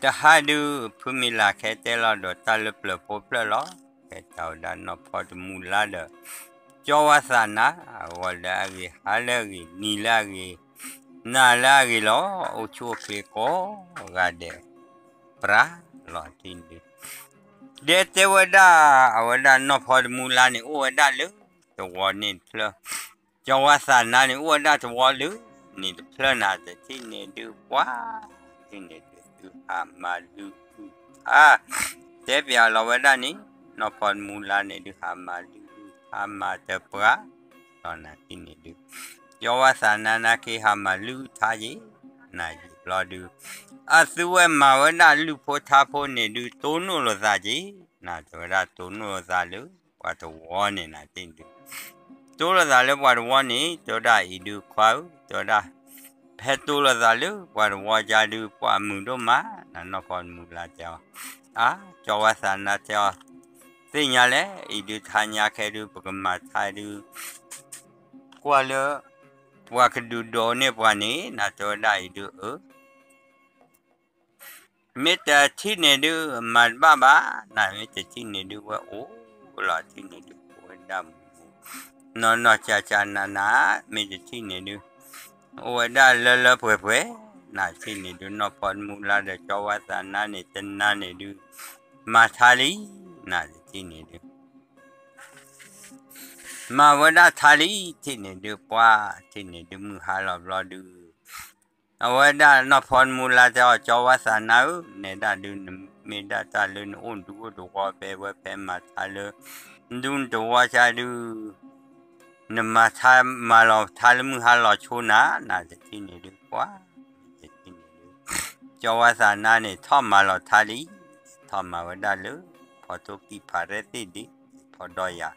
တဟါဒုး ဖုမံၤလၢ်ခဲတဲလီၤဒီးတၢ်လၢပျၢၤဖိဖျၢၣ်လီၤ. ဖဲတၢ်ဝဲဒၣ်နီၢ်ဖီတမူလါဒီး ကၠီဝါသးနါ ဂီၤလၢအဂ့ၤ ဟါလၢအဂ့ၤ နံၤလၢအဂ့ၤ နၤလၢအဂ့ၤလီၤ. အိၣ်ဆူၣ်အိၣ်ချ့ကိးဂၤဒဲး ပြးလီၤတံၢ်ဒုး ဒဲတဲဝဲဒၣ် အဝဲဒၣ်နီၢ်ဖီတမူလါန့ၣ် အိၣ်ဝဲဒၣ်လၢတဝီန့ၣ်တဖျၢၣ်, ကၠီဝါသးနါန့ၣ် အိၣ်ဝဲဒၣ်တဝီလၢန့ၣ်တဖျၢၣ်နၤ တထံၣ်န့ၣ်ဒုး ပှၤ ထံၣ်န့ၣ်ဒုး သုဟးမၤလုၢ်အုၣ်ထါ တဲပၠးလီၤဝဲဒၣ်န့ၣ် နီၢ်ဖီတမူလါန့ၣ်ဒုး ဟးမၤလုၢ်အုၣ်ထါမၤတပှၤ လီၤနၤထံၣ်န့ၣ်ဒုး ကၠီဝါသးနါနါခ့ဟးမၤလုၢ်အုၣ်ထါက့ၤ နၤယံာ်ဘျီဒုး အသုဝဲမၤဝဲဒၣ်လုၢ်ဖိထါဖိန့ၣ်ဒုး တိၢ်နီၣ်လိာ်သးက့ၤ နၤတဲဝဲဒၣ်တိၢ်နီၣ်လိာ်သးလၢပှၤတဝီန့ၣ်နၤထံၣ်န့ၣ်ဒုး တိၢ်လိာ်သးလၢပှၤတဝီန့ၣ် တဲဝဲဒၣ်အံၤဒုးခွါဧၢ တဲဝဲဒၣ် ဖဲတိၢ်လိာ်သးလၢပှၤတဝီကါဒုး ပှၤမုာ်ဒိၣ်မး နၤနီၢ်ဖီတမူလါတဲအီၤ အါ ကၠီဝါသးနါတဲအီၤ သ့ၣ်ညါလဲၣ် အံၤဒုးထါညါခဲဒုး ပကမၤထါဒုး ကွၢ်လၢ ပှၤကဒုးဒိးန့ၢ်ပှၤန့ၣ် နၤတဲဝဲဒၣ်အံၤဒုးအၢ မ့ၢ်တထံၣ်န့ၣ်ဒုး မၤတဘၣ်ဘၣ် နၤမ့ၢ်တထံၣ်န့ၣ်ဒုး ဝဲအိၣ်လီၤထံၣ်န့ၣ်ဒုး အိၣ်ဝဲဒၣ်မူမူ နီၢ်နီၢ်ကၠၢ်ကၠၢ်နးနး မ့ၢ်တထံၣ်န့ၣ်ဒုး အိၣ်ဝဲဒၣ်လၢလၢပှဲၤပှဲၤ နၤထံၣ်န့ၣ်ဒုး နီၢ်ဖီတမူလါဒီးကၠီဝါသးနါန့ၣ် တနၤန့ၣ်ဒုး မၤထါလံ နၤတထံၣ်န့ၣ်ဒုး မၤဝဲဒၣ်ထါလံ ထံၣ်န့ၣ်ဒုး ပှၤထံၣ်န့ၣ်ဒုး မုၢ်ဟါလီၤဘျီဒုး အဝဲဒၣ်နီၢ်ဖီတမူလါတဲအီၤ ကၠီဝါသးနါဧၢ နဲဒၣ်ဒုး နမ့ၢ်ဒၣ်တၢ်လၢနအိၣ်ဒူအိၣ်တဝီဖဲဝဲဖဲမၤထါလၢ ဒူနတဝီဆါဒုး နမၤထါမၤလီၤထါလၢမုၢ်ဟါလီၤဆိနၤ နၤတထံၣ်န့ၣ်ဒုး ပှၤ တထံၣ်န့ၣ်ဒုး ကၠီဝါသးနါန့ၣ် ထီၣ်မၤလီၤထါလံ ထီၣ်မၤဝဲဒၣ်လၢ ဖီထိၣ်ကံၢ်ဖးရဲၣ်သ့ၣ်ဒံး ဖီဒီးယၤ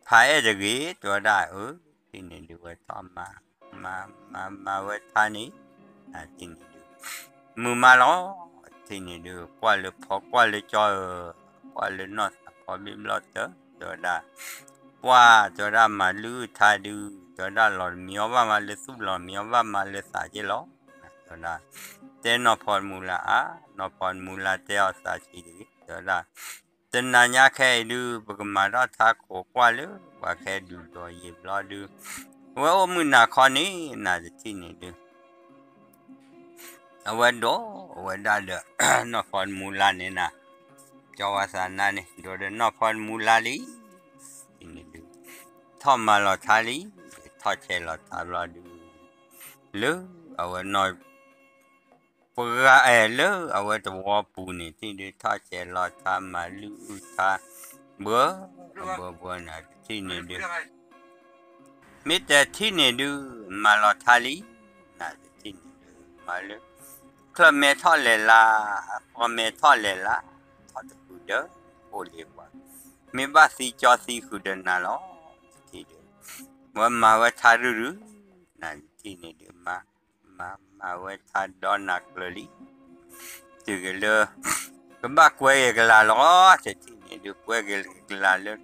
ဖးအဲၣ်တဂ့ၤ တဲဝဲဒၣ်အၢ ထံၣ်န့ၣ်ဒုးဝဲထီၣ်မၤ မၤ မၤ မၤဝဲထါန့ၣ် နၤထံၣ်န့ၣ်ဒုး မုာ်မးလီၤ ထံၣ်န့ၣ်ဒုး ကွၢ်လၢဖီကွၢ်လၢကၠီဧၢ ကွၢ်လၢနီၢ်သးဖီဘ့ၣ်ဘျီၣ်တၢၢ် တဲဝဲဒၣ် ပှၤ တဲဝဲဒၣ်မၤလုၢ်အုၣ်ထါဒုး တဲဝဲဒၣ်လီၤတမံၤအီၤဘၣ်မးလၢသူၣ်လီၤတမံၤအီၤဘၣ်မးလၢသးက့လီၤ တဲဝဲဒၣ် တဲနီၢ်ဖီတမူလါအါ နီၢ်ဖီတမူလါတဲအီၤသးဆံးတဂ့ၤ တဲဝဲဒၣ် တနၤညါခဲအံၤဒုး ပကမၤထီၣ်ထါခိးကွၢ်လၢ ပှၤခဲဒုးဒီးယံာ်ဘျီဒုး ဝဲအိၣ်မုၢ်နၤခီန့ၣ် နၤတထံၣ်န့ၣ်ဒုး အဝဲဒိးဝဲဒၣ်ဒီး နီၢ်ဖီတမူလါန့ၣ်နၤ ကၠီဝါသးနါန့ၣ် ဒိးဒီးနီၢ်ဖီတမူလါလံ ထံၣ်န့ၣ်ဒုး ထီၣ်မၤလီၤထါလံ ထီၣ်ဆဲးလီၤထါဘျီဒုး လၢအဝဲနီၢ် ပှၤအဲၣ်လၢအဝဲတဝီပူၤန့ၣ် ထံၣ်ဒုးထီၣ်ဆဲးလီၤထါမၤလုၢ်အုၣ်ထါ ဘှၢ ဘှၢဘှၢနၤတထံၣ်န့ၣ်ဒုး မ့ၢ်တထံၣ်န့ၣ်ဒုး မၤလီၤထါလံ နၤတထံၣ်န့ၣ်ဒုး မၤလၢ ချၢၣ်မဲထီၣ်လဲၤလၢ ဃီမဲထီၣ်လဲၤလၢ ထီၣ်တဃုာ်ဒီး အိၣ်လံပှၤ မ့ၢ်ဘၣ်သံကၠီသံဃုာ်ဒီးနၤလီၤ တထံၣ်ဒုး ဝဲမၤဝဲထါရုၢ်ရုၢ် နၤတထံၣ်န့ၣ်ဒုး မၤ မၤ မၤဝဲထါဒီနၤကျၢၤလံ တုၤက့ၤလၢ ကဘၣ်ကွဲက့ၤကလၤလီၤ တထံၣ်န့ၣ်ဒုး ကွဲက့ၤကလၤလၢ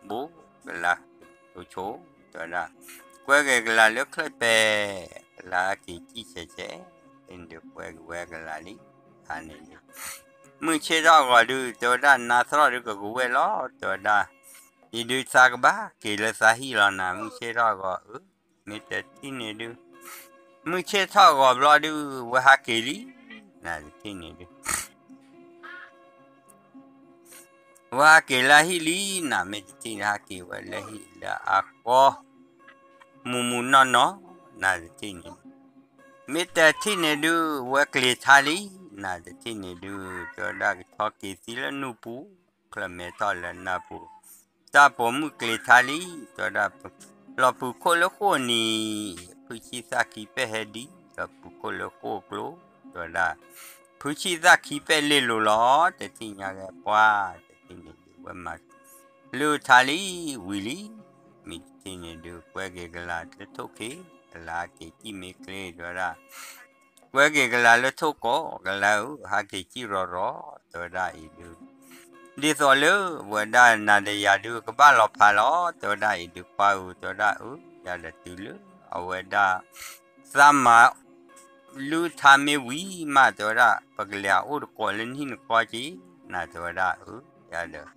ဘိကလၤ ဆိဆိ တဲဝဲဒၣ် ကွဲက့ၤကလၤလၢချၢၣ်ပဲ ကလၤအက့ၤကံၣ်ဆဲးဆဲး န့ၣ်ဒုးကွဲက့ၤဝဲကလၤလံ ဟါန့ၣ်ဒုး မုၢ်ဆ့ၣ်ထီၣ်ဂီၤဒုး တဲဝဲဒၣ်နါသရီၣ်ဒုးကကဝဲၢ်လီၤ တဲဝဲဒၣ် ယဒုးသးကဘၣ်က့ၤလၢသးဟံၣ်လီၤနၤ မုၢ်ဆ့ၣ်ထီၣ်ဂီၤအၢ မ့ၢ်တထံၣ်န့ၣ်ဒုး မုၢ်ဆ့ၣ်ထီၣ်ဂီၤဘျီဒုး ဝဲဟးက့ၤလံ နၤတထံၣ်န့ၣ်ဒုး ဝဲဟးက့ၤလၢဟံၣ်လံ နၤမ့ၢ်တထံၣ်န့ၣ် ဟးက့ၤဝဲလၢဟံၣ်လၢအဃီ မုၢ်မုၢ်နီၢ်နီၢ် နၤတထံၣ်န့ၣ် မ့ၢ်တထံၣ်န့ၣ်ဒုး ဝဲကျ့ၤထါလံ နၤတထံၣ်န့ၣ်ဒုး တဲဝဲဒၣ်ကထီၣ်က့ၤသံလၢနူၢ်ပူၤ ချၢၣ်မဲထီၣ်လၢနၢ်ပူၤ တၢ်ပိာ်မုၣ်ကျ့ၤထါလံ တဲဝဲဒၣ် လီၤပူၤခိၣ်လၢဃိၣ်နံၤ ဖုဆံၣ်သၣ်ခံပဲဟဲဒံ လီၤပူၤခိၣ်လၢဃိၣ်ကျိ တဲဝဲဒၣ် ဖုဆံၣ်သၣ်ခံပဲလ့လိာ်လီၤ တထံၣ်ညါကဲပှၤ တထံၣ်န့ၣ်ဒုးဝဲမၤ လုၢ်ထါလံ ဝံၤလံ မ့ၢ်တထံၣ်န့ၣ်ဒုး ကွဲက့ၤကလၤလၢထိၣ်ခ့ ကလၤဟးက့ၤကံၣ်မ့ၢ်ကျ့ တဲဝဲဒၣ် ကွဲက့ၤကလၤလၢထိၣ်ကိး ကလၤဧၢ ဟးက့ၤကံၣ်ရီၤရီၤ တဲဝဲဒၣ်အံၤဒုး ဒ်သိးလၢဝဲဒၣ်နၤဒီးယၤဒုး ကဘၣ်လီၤဖးလီၤ တဲဝဲဒၣ်အံၤဒုး ပှၤဧၢ တဲဝဲဒၣ်အၢ ယၤဒီးတုၤလၢ အဝဲဒၣ် သးမၤ လုၢ်ထါမ့ၢ်ဝံၤမး တဲဝဲဒၣ် ပကလဲၤဟးအိၣ်တကိးလၢနဟံၣ်နဃီက့ၤ နၤ တဲဝဲဒၣ် အၢ ယၤဒီး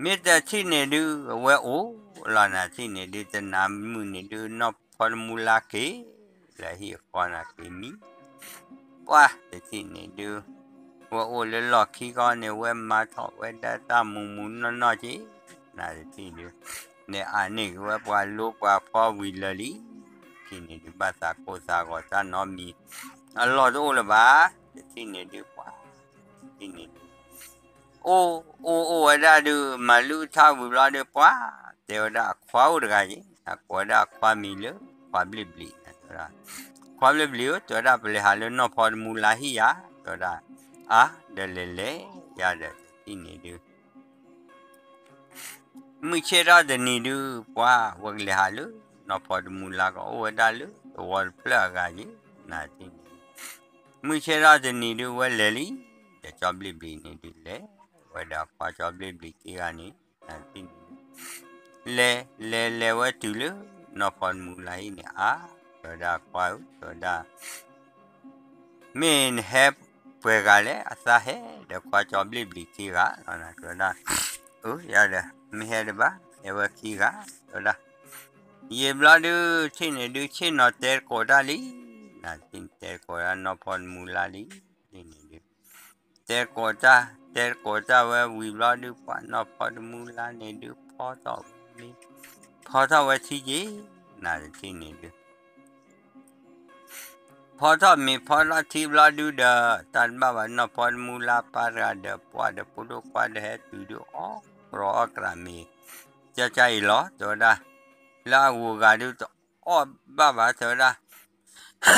မ့ၢ်တထံၣ်န့ၣ်ဒုး အဝဲအိၣ်လီၤ နၤ တထံၣ်န့ၣ်ဒုး တနၤမုၢ်န့ၣ်ဒုး နီၢ်ဖီတမူလါက့ၤ လၢဟံၣ်အဃီနၤက့ၤမံ ပှၤတထံၣ်န့ၣ်ဒုး ဝဲအိၣ်လၢလီၢ်ခံဃီန့ၣ် ဝဲမၤထီၣ်ဝဲဒၣ်တၢ်မူးမူးနီၢ်နီၢ်က့ၤ နၤ တထံၣ်ဒုး လဲၤအါန့ၢ်က့ၤဝဲပှၤလိပှၤဖီဝံၤလၢာ်လံ တထံၣ်န့ၣ်ဒုး ဘၣ်သးကိၢ်သးဂီၤတၢ်နီတမံၤ အလီၢ်တအိၣ်လၢၤဘၣ် တထံၣ်န့ၣ်ဒုး ပှၤ တထံၣ်န့ၣ်ဒုး အိၣ်အိၣ်အိၣ်ဝဲဒၣ်ဒုး မၤလုၢ်ထါဝံၤဘျီဒုး ပှၤ တဲဝဲဒၣ်အခွါအိၣ်တဂၤက့ၤ အကိးဝဲဒၣ်အခွါမံၤလၢ ခွါဘျ့ၣ်ဘျံး တဲဝဲဒၣ် ခွါဘျ့ၣ်ဘျံးဧၢ တဲဝဲဒၣ် ပလဲၤဟးလၢနီၢ်ဖီတမူလါဟံၣ်ယၤ တဲဝဲဒၣ် အါ ဒီးလဲၤလဲၤ ယၤဒီး တထံၣ်န့ၣ်ဒုး မုၢ်ဆ့ၣ်ထီၣ်တနံၤဒုး ပှၤ ဝဲကလဲၤဟးလၢ နီၢ်ဖီတမူလါကအိၣ်ဝဲဒၣ်လၢ သဝီတဖျၢၣ်အဂၤက့ၤ နၤ တထံၣ်န့ၣ်ဒုး မုၢ်ဆ့ၣ်ထီၣ်တနံၤဒုး ဝဲလဲၤလံ ဒီးကၠီဘျ့ၣ်ဘျံးန့ၣ်ဒုး လဲၤဝဲဒီးအခွါကၠီဘျ့ၣ်ဘျံးခံဂၤန့ၣ် နၤ တထံၣ်န့ၣ်ဒုး လဲၤလဲၤလဲၤဝဲတုၤလၢ နီၢ်ဖီတမူလါဟံၣ်န့ၣ် အါ တဲဝဲဒၣ်အခွါဧၢ တဲဝဲဒၣ် မ့ၢ်နဟဲပှဲၤဂၤလဲၣ် အသးဟဲဒီးခွါကၠီဘျ့ၣ်ဘျံးခံဂၤလီၤ နၤ တဲဝဲဒၣ် အၢ ယၤဒီး မ့ၢ်ဟဲဒံးဘၣ် ဟဲဝဲခံဂၤ တဲဝဲဒၣ် ယံာ်ဘျီဒုး တထံၣ်န့ၣ်ဒုး ဆ့ၣ်နီၤတဲတကိးတၢ်လံ နၤ တထံၣ်န့ၣ် တဲတကိးတၢ်နီၢ်ဖီတမူလါလံ တထံၣ်န့ၣ်ဒုး တဲတကိးတၢ် တဲတကိးတၢ်ဝဲဝံၤဘျီဒုး ပှၤနီၢ်ဖီတမူလါန့ၣ်ဒုး ဖီထီၣ်ဝဲမ့ၤ ဖီထီၣ်ဝဲထံက့ၤ နၤ တထံၣ်န့ၣ်ဒုး ဖီထီၣ်မ့ၤဖီထီၣ်ထံဘျီဒုးဒီး တၢ်တဘၣ်ဘၣ် နီၢ်ဖီတမူလါပၢ်တဂၤဒီးပှၤဒီးဖိဒိၣ်ခွါဒီးဟဲတုၤဒုး အီၣ်ကြီအီၣ်ကြီမ့ၤ ကၠၢကၠၢအံၤလီၤ တဲဝဲဒၣ် လၢအဂုၤအဂၤ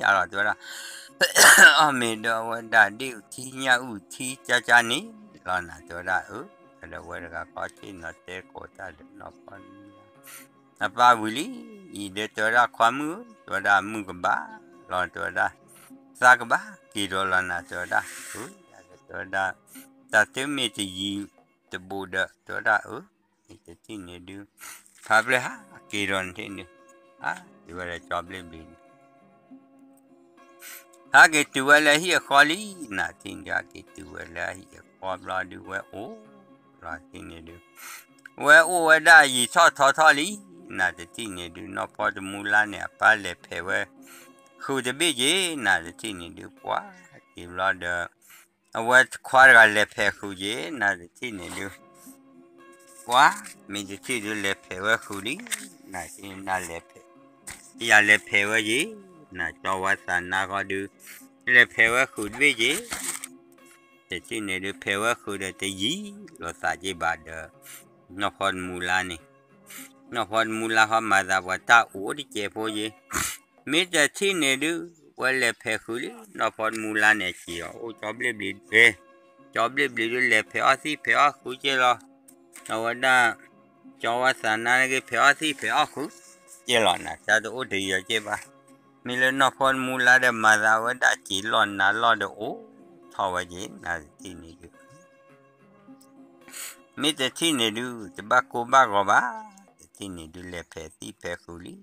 ဒုးတအီၣ်ဘၣ်ဘၣ် တဲဝဲဒၣ် ဘၣ်ကြီကြီမ့ၤယၤလီၤ တဲဝဲဒၣ် အီၣ်မ့ၤဒီးအဝဲဒၣ်ဒ့ၣ်အုၣ်ထံညၣ်အုၣ်ထံကၠၢကၠၢန့ၣ်လီၤ နၤ တဲဝဲဒၣ် အၢ ဒီးဝဲတဂၤဃီဆ့ၣ်နီၤတဲကိးတၢ်ဒီးနီၢ်ဖီတမူလါ အပၢ်ဝံၤလံ အံၤဒီးတဲဝဲဒၣ် ခွါမုၣ်ဧၢ တဲဝဲဒၣ် မုၢ်ကဘၣ်လီၤ တဲဝဲဒၣ် သးကဘၣ်က့ၤဒီးလီၤ နၤ တဲဝဲဒၣ် အၢ ယၤဒီးတဲဝဲဒၣ် တၢ်တမ့ၢ်တယံၤတဘူးဒီး တဲဝဲဒၣ် အၢ တထံၣ်န့ၣ်ဒုး ဖါပျဲၢ်ဟးက့ၤဒီးနထံၣ်န့ၣ် အါ တဲဝဲဒၣ်ကၠီဘျ့ၣ်ဘျံးန့ၣ် ဟဲက့ၤတုၤဝဲလၢဟံၣ်အဃီလံ နၤ တထံၣ်န့ၣ်ဒုး ဟဲက့ၤတုၤဝဲလၢအဟံၣ်အဃီဘျီဒုး ဝဲအိၣ်လီၤ တထံၣ်န့ၣ်ဒုး ဝဲအိၣ်ဝဲဒၣ်ယံာ်ထီၣ်ထီထီၣ်လံ နၤ တထံၣ်န့ၣ်ဒုး နီၢ်ဖီတမူလါန့ၣ် အပၢ်လဲၤဖဲးဝဲ ဃုာ်တဘ့ၣ်က့ၤ နၤ တထံၣ်န့ၣ်ဒုး ပှၤက့ၤဘျီဒီး အဝဲခွါတဂၤလဲၤဖဲးဃုာ်က့ၤ နၤ တထံၣ်န့ၣ်ဒုး ပှၤ မ့ၢ်တထံၣ်ဒုးလဲၤဖဲးဝဲဃုာ်လံ နၤ တထံၣ်န့ၣ် နၤလဲၤဖဲး ယၤလဲၤဖဲးဝဲက့ၤ နၤ ကၠီဝါသးနါဃီဒုး လဲၤဖဲးဝဲဃုာ်တဘ့ၣ်က့ၤ တထံၣ်န့ၣ်ဒုး ဖဲးဝဲဃုာ်ဒီးတယံၤလိာ်သးက့ၤဘၣ်ဒီး နီၢ်ဖီတမူလါန့ၣ် နီၢ်ဖီတမူလါဃီမၤသးပှၤတၢ်အိၣ်တကဲးဖိက့ၤ မ့ၢ်တထံၣ်န့ၣ်ဒုး ဝဲလဲၤဖဲးဃုာ်လံ နီၢ်ဖီတမူလါန့ၣ် က့ၤအီၤအိၣ်ကၠီဘျ့ၣ်ဘျံး ကၠီဘျ့ၣ်ဘျံးဒုး လဲၤဖဲးအီၣ်သံၣ်ဖဲးအီၣ်ဃုာ်က့ၤလီၤ အဝဲဒၣ် ကၠီဝါသးနါန့ၣ်က့ၤ ဖဲးအီၣ်သံၣ်ဖဲးအီၣ်ဃုာ်က့ၤလီၤ နၤ တၢ်တအိၣ်တယံၤက့ၤဘၣ် မ့ၢ်လၢနီၢ်ဖီတမူလါဒီး မၤသးဝဲဒၣ်က့ၤလီၢ်နၤလီၢ်ဒီးအိၣ်ထီၣ်ဝဲက့ၤ နၤ တထံၣ်န့ၣ်ဒုး မ့ၢ်တထံၣ်န့ၣ်ဒုး တဘၣ်ကိၢ်ဘၣ်ဂီၤဘၣ် တထံၣ်န့ၣ်ဒုး လဲၤဖဲးသံၣ်ဖဲးဃုာ်လံ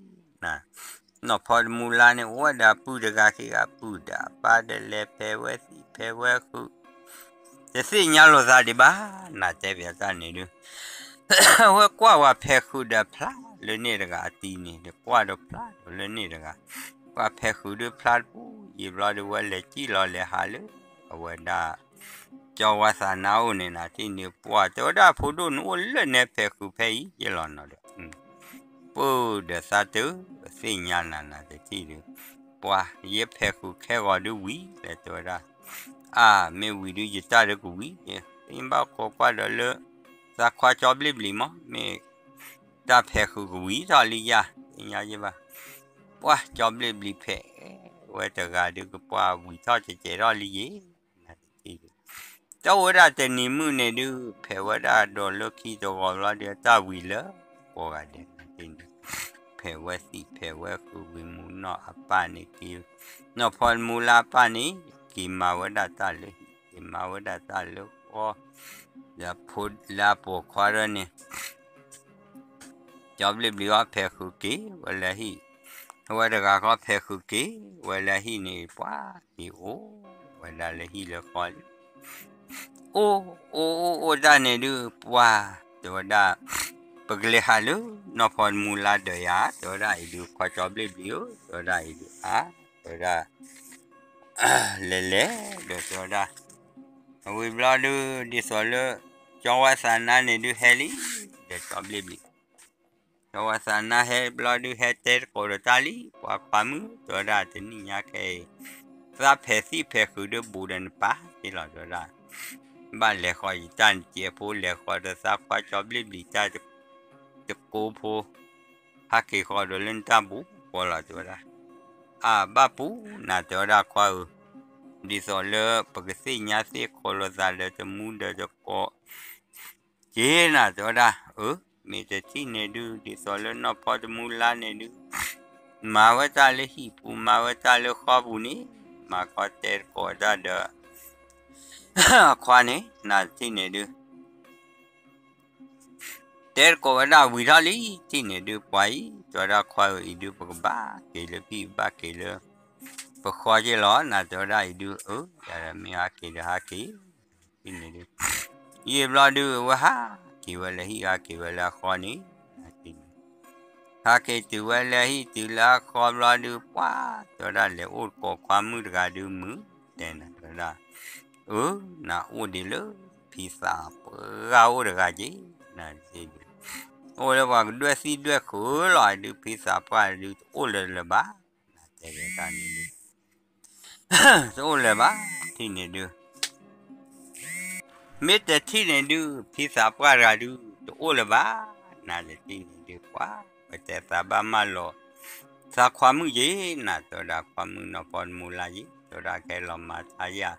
နၤ နီၢ်ဖီတမူလါန့ၣ် အိၣ်ဝဲဒီးအပုၢ်တဂၤခံဂၤ ပုၢ်ဒီးအပၢ်ဒီးလဲၤဖဲးဝဲသံၣ်ဖဲးဝဲဃုာ် တသ့ၣ်ညါလိာ်သးဒံးဘၣ် နၤ တဲပၠးတၢ်န့ၣ်ဒုး အဝဲကွၢ်ဝဲဖဲးဃုာ်ဒီးဖျါလၢန့ၣ်တဂၤ အတံၤန့ၣ် ဒီးကွၢ်ဒီးဖျါဒီးလၢန့ၣ်တဂၤ ကွၢ်ဖဲးဃုာ်ဒုးဖျါတပူၤ ယံာ်ဘျီဒုး ဝဲလဲၤစံၣ်လီၤလဲၤဟးလၢ အဝဲဒၣ် ကၠီဝါသးနါအိၣ်န့ၣ် နၤ တထံၣ်န့ၣ် ပှၤ တဲဝဲဒၣ် ဖိဒိၣ်န့ၣ်အိၣ်လၢန့ၣ် ဖဲးဃုာ်ဖဲအံၤ ယ့ၢ်လီၤနီၤဒီး ပၢ်ဒီးသးတသ့ၣ်ညါနၤ နၤ တထံၣ်ဒုး ပှၤ ယဖဲးဃုာ်ခဲဂီၤဒုးဝံၤ လဲၤတဲဝဲဒၣ် အါ မ့ၢ်ဝံၤဒုး ယတၢ်ဒုးကဝံၤ ယဘၣ်ခိးကွၢ်ဒီးလၢ သးခွါကၠီဘျ့ၣ်ဘျံးမး မ့ၢ်တၢ်ဖဲးဃုာ်ကဝံၤထီၣ်လံယၤ သ့ၣ်ညါယ့ၢ်ဘၣ် ပှၤ ကၠီဘျ့ၣ်ဘျံးဖဲးဝဲတဂၤဒုး ကပှၤဝံၤထီၣ်ကကဲးထီၣ်လံယ့ၢ် နၤ တထံၣ်ဒုး တၢ်အိၣ်ဝဲဒၣ်တနံၤမုၢ်န့ၣ်ဒုး ဖဲးဝဲဒၣ်ဒီးလၢခံတဂီၤဘျီဒုး တၢ်ဝံၤလၢကိးဂၤဒဲး နၤ တထံၣ်န့ၣ် ဖဲးဝဲသံၣ်ဖဲးဝဲဃုာ်ဝံၤမူနီၢ်အပၢ်န့ၣ်က့ၤ နီၢ်ဖီတမူလါအပၢ်န့ၣ် က့ၤမၤဝဲဒၣ်တၢ်လၢဟံၣ် က့ၤမၤဝဲဒၣ်တၢ်လၢဃီ ဒီးဖိလၢအပိာ်ခွါဒၢန့ၣ် ကၠီဘျ့ၣ်ဘျံးအီၤဖဲးဃုာ်က့ၤဝဲလၢဟံၣ် အဝဲတဂၤဃီဖဲးဃုာ်က့ၤဝဲလၢဟံၣ်န့ၣ် ပှၤက့ၤအိၣ်ဝဲဒၣ်လၢဟံၣ်လၢဃီလံ. အိၣ်အိၣ်အိၣ်အိၣ်တၢ်န့ၣ်ဒုး ပှၤ တဲဝဲဒၣ်, ပကလဲၤဟးလၢနီၢ်ဖီတမူလါဒၢးယၤ တဲဝဲဒၣ်အံၤဒုး ခွါကၠီဘျ့ၣ်ဘျံၤဧၢ တဲဝဲဒၣ်အံၤဒုး အါ တဲဝဲဒၣ် လဲၤလဲၤဒီးတဲဝဲဒၣ်, အဝံၤဘျီဒုး ဒ်သိးလၢ ကၠီဝါသးနါန့ၣ်ဒုးဟဲလံ, ဒီးကၠီဘျ့ၣ်ဘျံၤ ကၠီဝါသးနါဟဲဘျီဒုး ဟဲတဲတကိးဒီးတၢ်လံ, ပှၤခွါမုၣ် တဲဝဲဒၣ် တနံၣ်ညါခဲအံၤ သးဖဲးသံၣ်ဖဲးဃုာ်ဒီးဘူးဒီးနပၢ်က့လီၤ တဲဝဲဒၣ်, ဘၣ်လဲၤဃီယတၢ်နစဲးဖိ လဲၤဃီဒီးသးခွါကၠီဘျ့ၣ်ဘျံၤတၢ် တကိးဖိ ဟးက့ၤဃီဒီးလၢနတၢ်ဘူးဃီလီၤ တဲဝဲဒၣ်. အၢ ဘၣ်ပူၤနၤ တဲဝဲဒၣ်ခွါဧၢ, ဒ်သိးလၢပကသ့ၣ်ညါသ့ၣ်ခိးလိာ်သးဒီးတမူဒီးတကိး က့နၤ တဲဝဲဒၣ်. အၢ မ့ၢ်တထံၣ်န့ၣ်ဒုး ဒ်သိးလၢနီၢ်ဖီတမူလါန့ၣ်ဒုး မၤဝဲတၢ်လၢဟံၣ်ပူၤ မၤဝဲတၢ်လၢဃီပူၤန့ၣ် မၤခီတဲတကိးတၢ်ဒီး အခွါန့ၣ် နၤတထံၣ်န့ၣ်ဒုး တဲတကိးဝဲဒၣ်ဝံၤထီၣ်လံ ထံၣ်န့ၣ်ဒုး ပှၤအံၤ တဲဝဲဒၣ်ခွါဧၢ အံၤဒုး ပကဘၣ်က့ၤလၢဖံး ဘၣ်က့ၤလၢပဃီက့လီၤ နၤ တဲဝဲဒၣ်အံၤဒုး အၢ ယၤဒီးမ့ၢ်ဟးက့ၤဒီးဟးက့ၤ ထံၣ်န့ၣ်ဒုး ယံာ်ဘျီဒုး အဝဲဟးက့ၤဝဲလၢဟံၣ် ဟးက့ၤဝဲလၢအဃီန့ၣ် ဟးက့ၤတုၤဝဲလၢဟံၣ်တုၤလၢအဃီဘျီဒုး ပှၤ တဲဝဲဒၣ် လဲၤအိၣ်တကိးခွါမုၣ်တဂၤဒုး မုၢ်တဲနၤ တဲဝဲဒၣ်, အၢ နအိၣ်ဒံးလၢဖံသးပှၢ်အိၣ်တဂၤက့ၤ နၤတထံၣ်ဒုး အိၣ်လၢပှၤကဒွဲၣ်သံၣ်ဒွဲၣ်ဃုာ်လီၤ အံၤဒုး ဖံသးပှၢ်ဒုး တအိၣ်လၢၤလၢၤဘၣ် နၤတဲဝဲဒၣ်န့ၣ်ဒုး တအိၣ်လၢၤဘၣ် ထံၣ်န့ၣ်ဒုး မ့ၢ်တထံၣ်န့ၣ်ဒုး ဖံသးပှၢ်တဂၤဒုး တအိၣ်လၢၤဘၣ် နၤတထံၣ်န့ၣ်ဒုး ပှၤ ပတဲသးဘၣ်မၢလီၤ သးခွါမုၣ်က့ၤ နၤတဲဝဲဒၣ် ခွါမုၣ်နီၢ်ဖီတမူလါက့ၤ တဲဝဲဒၣ် ကဟဲလီၤမၤတၢ်ယၤ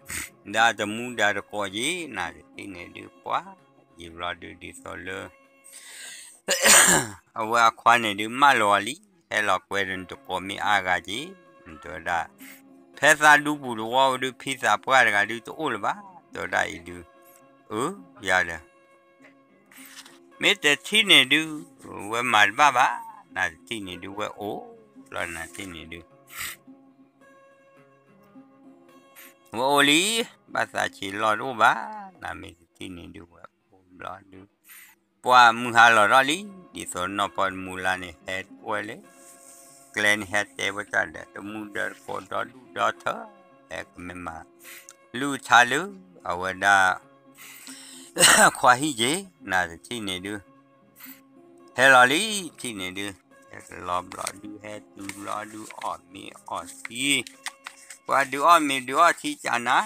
ဒီးတမူဒီးတကိးက့ၤ နၤတထံၣ်န့ၣ်ဒုး ပှၤ ယံာ်ဘျီဒုး ဒ်သိးလၢ အဝဲအခွါန့ၣ်ဒုး မၢလီၤအီၤလံ ဟဲလီၤကွဲဒီးနတကိးမ့ၢ်အါဂၤက့ၤ နတဲဝဲဒၣ် ဖဲသးဒူပူၤတဝီဒုး ဖံသးပှၢ်တဂၤဒုး တအိၣ်လၢၤဘၣ် တဲဝဲဒၣ်အံၤဒုး အၢ ယၤဒီး မ့ၢ်တထံၣ်န့ၣ်ဒုး ဝဲမၤတဘၣ်ဘၣ် နၤတထံၣ်န့ၣ်ဒုး ဝဲအိၣ်လီၤ နၤတထံၣ်န့ၣ်ဒုး ဝဲအိၣ်လံ ဘၣ်သးဆံးလီၤတအိၣ်ဘၣ် နၤမ့ၢ်တထံၣ်န့ၣ်ဒုး ဝဲအိၣ်ဘျီဒုး ပှၤမုၢ်ဟါလီၤထီၣ်လံ ဒ်သိးနီၢ်ဖီတမူလါန့ၣ် ဟဲကွဲလၢ ကျဲန့ၣ် ဟဲတဲဝဲတၢ်ဒီး တမူဒီးတကိးဒီဒူၣ်ဒီထၢ ဟဲကမ့ၢ်မၤ လုၢ်ထါလၢ အဝဲဒၣ် ခွါဟံၣ်က့ၤ နၤတထံၣ်န့ၣ်ဒုး ဟဲလီၤလံ ထံၣ်န့ၣ်ဒုး ဟဲကလီၤဘျီဒုး ဟဲတုၤဘျီဒုး အီၣ်မ့ၤအီၣ်ထံ ပှၤဒုးအီၣ်မ့ၤဒုးအီၣ်ထံကနၤ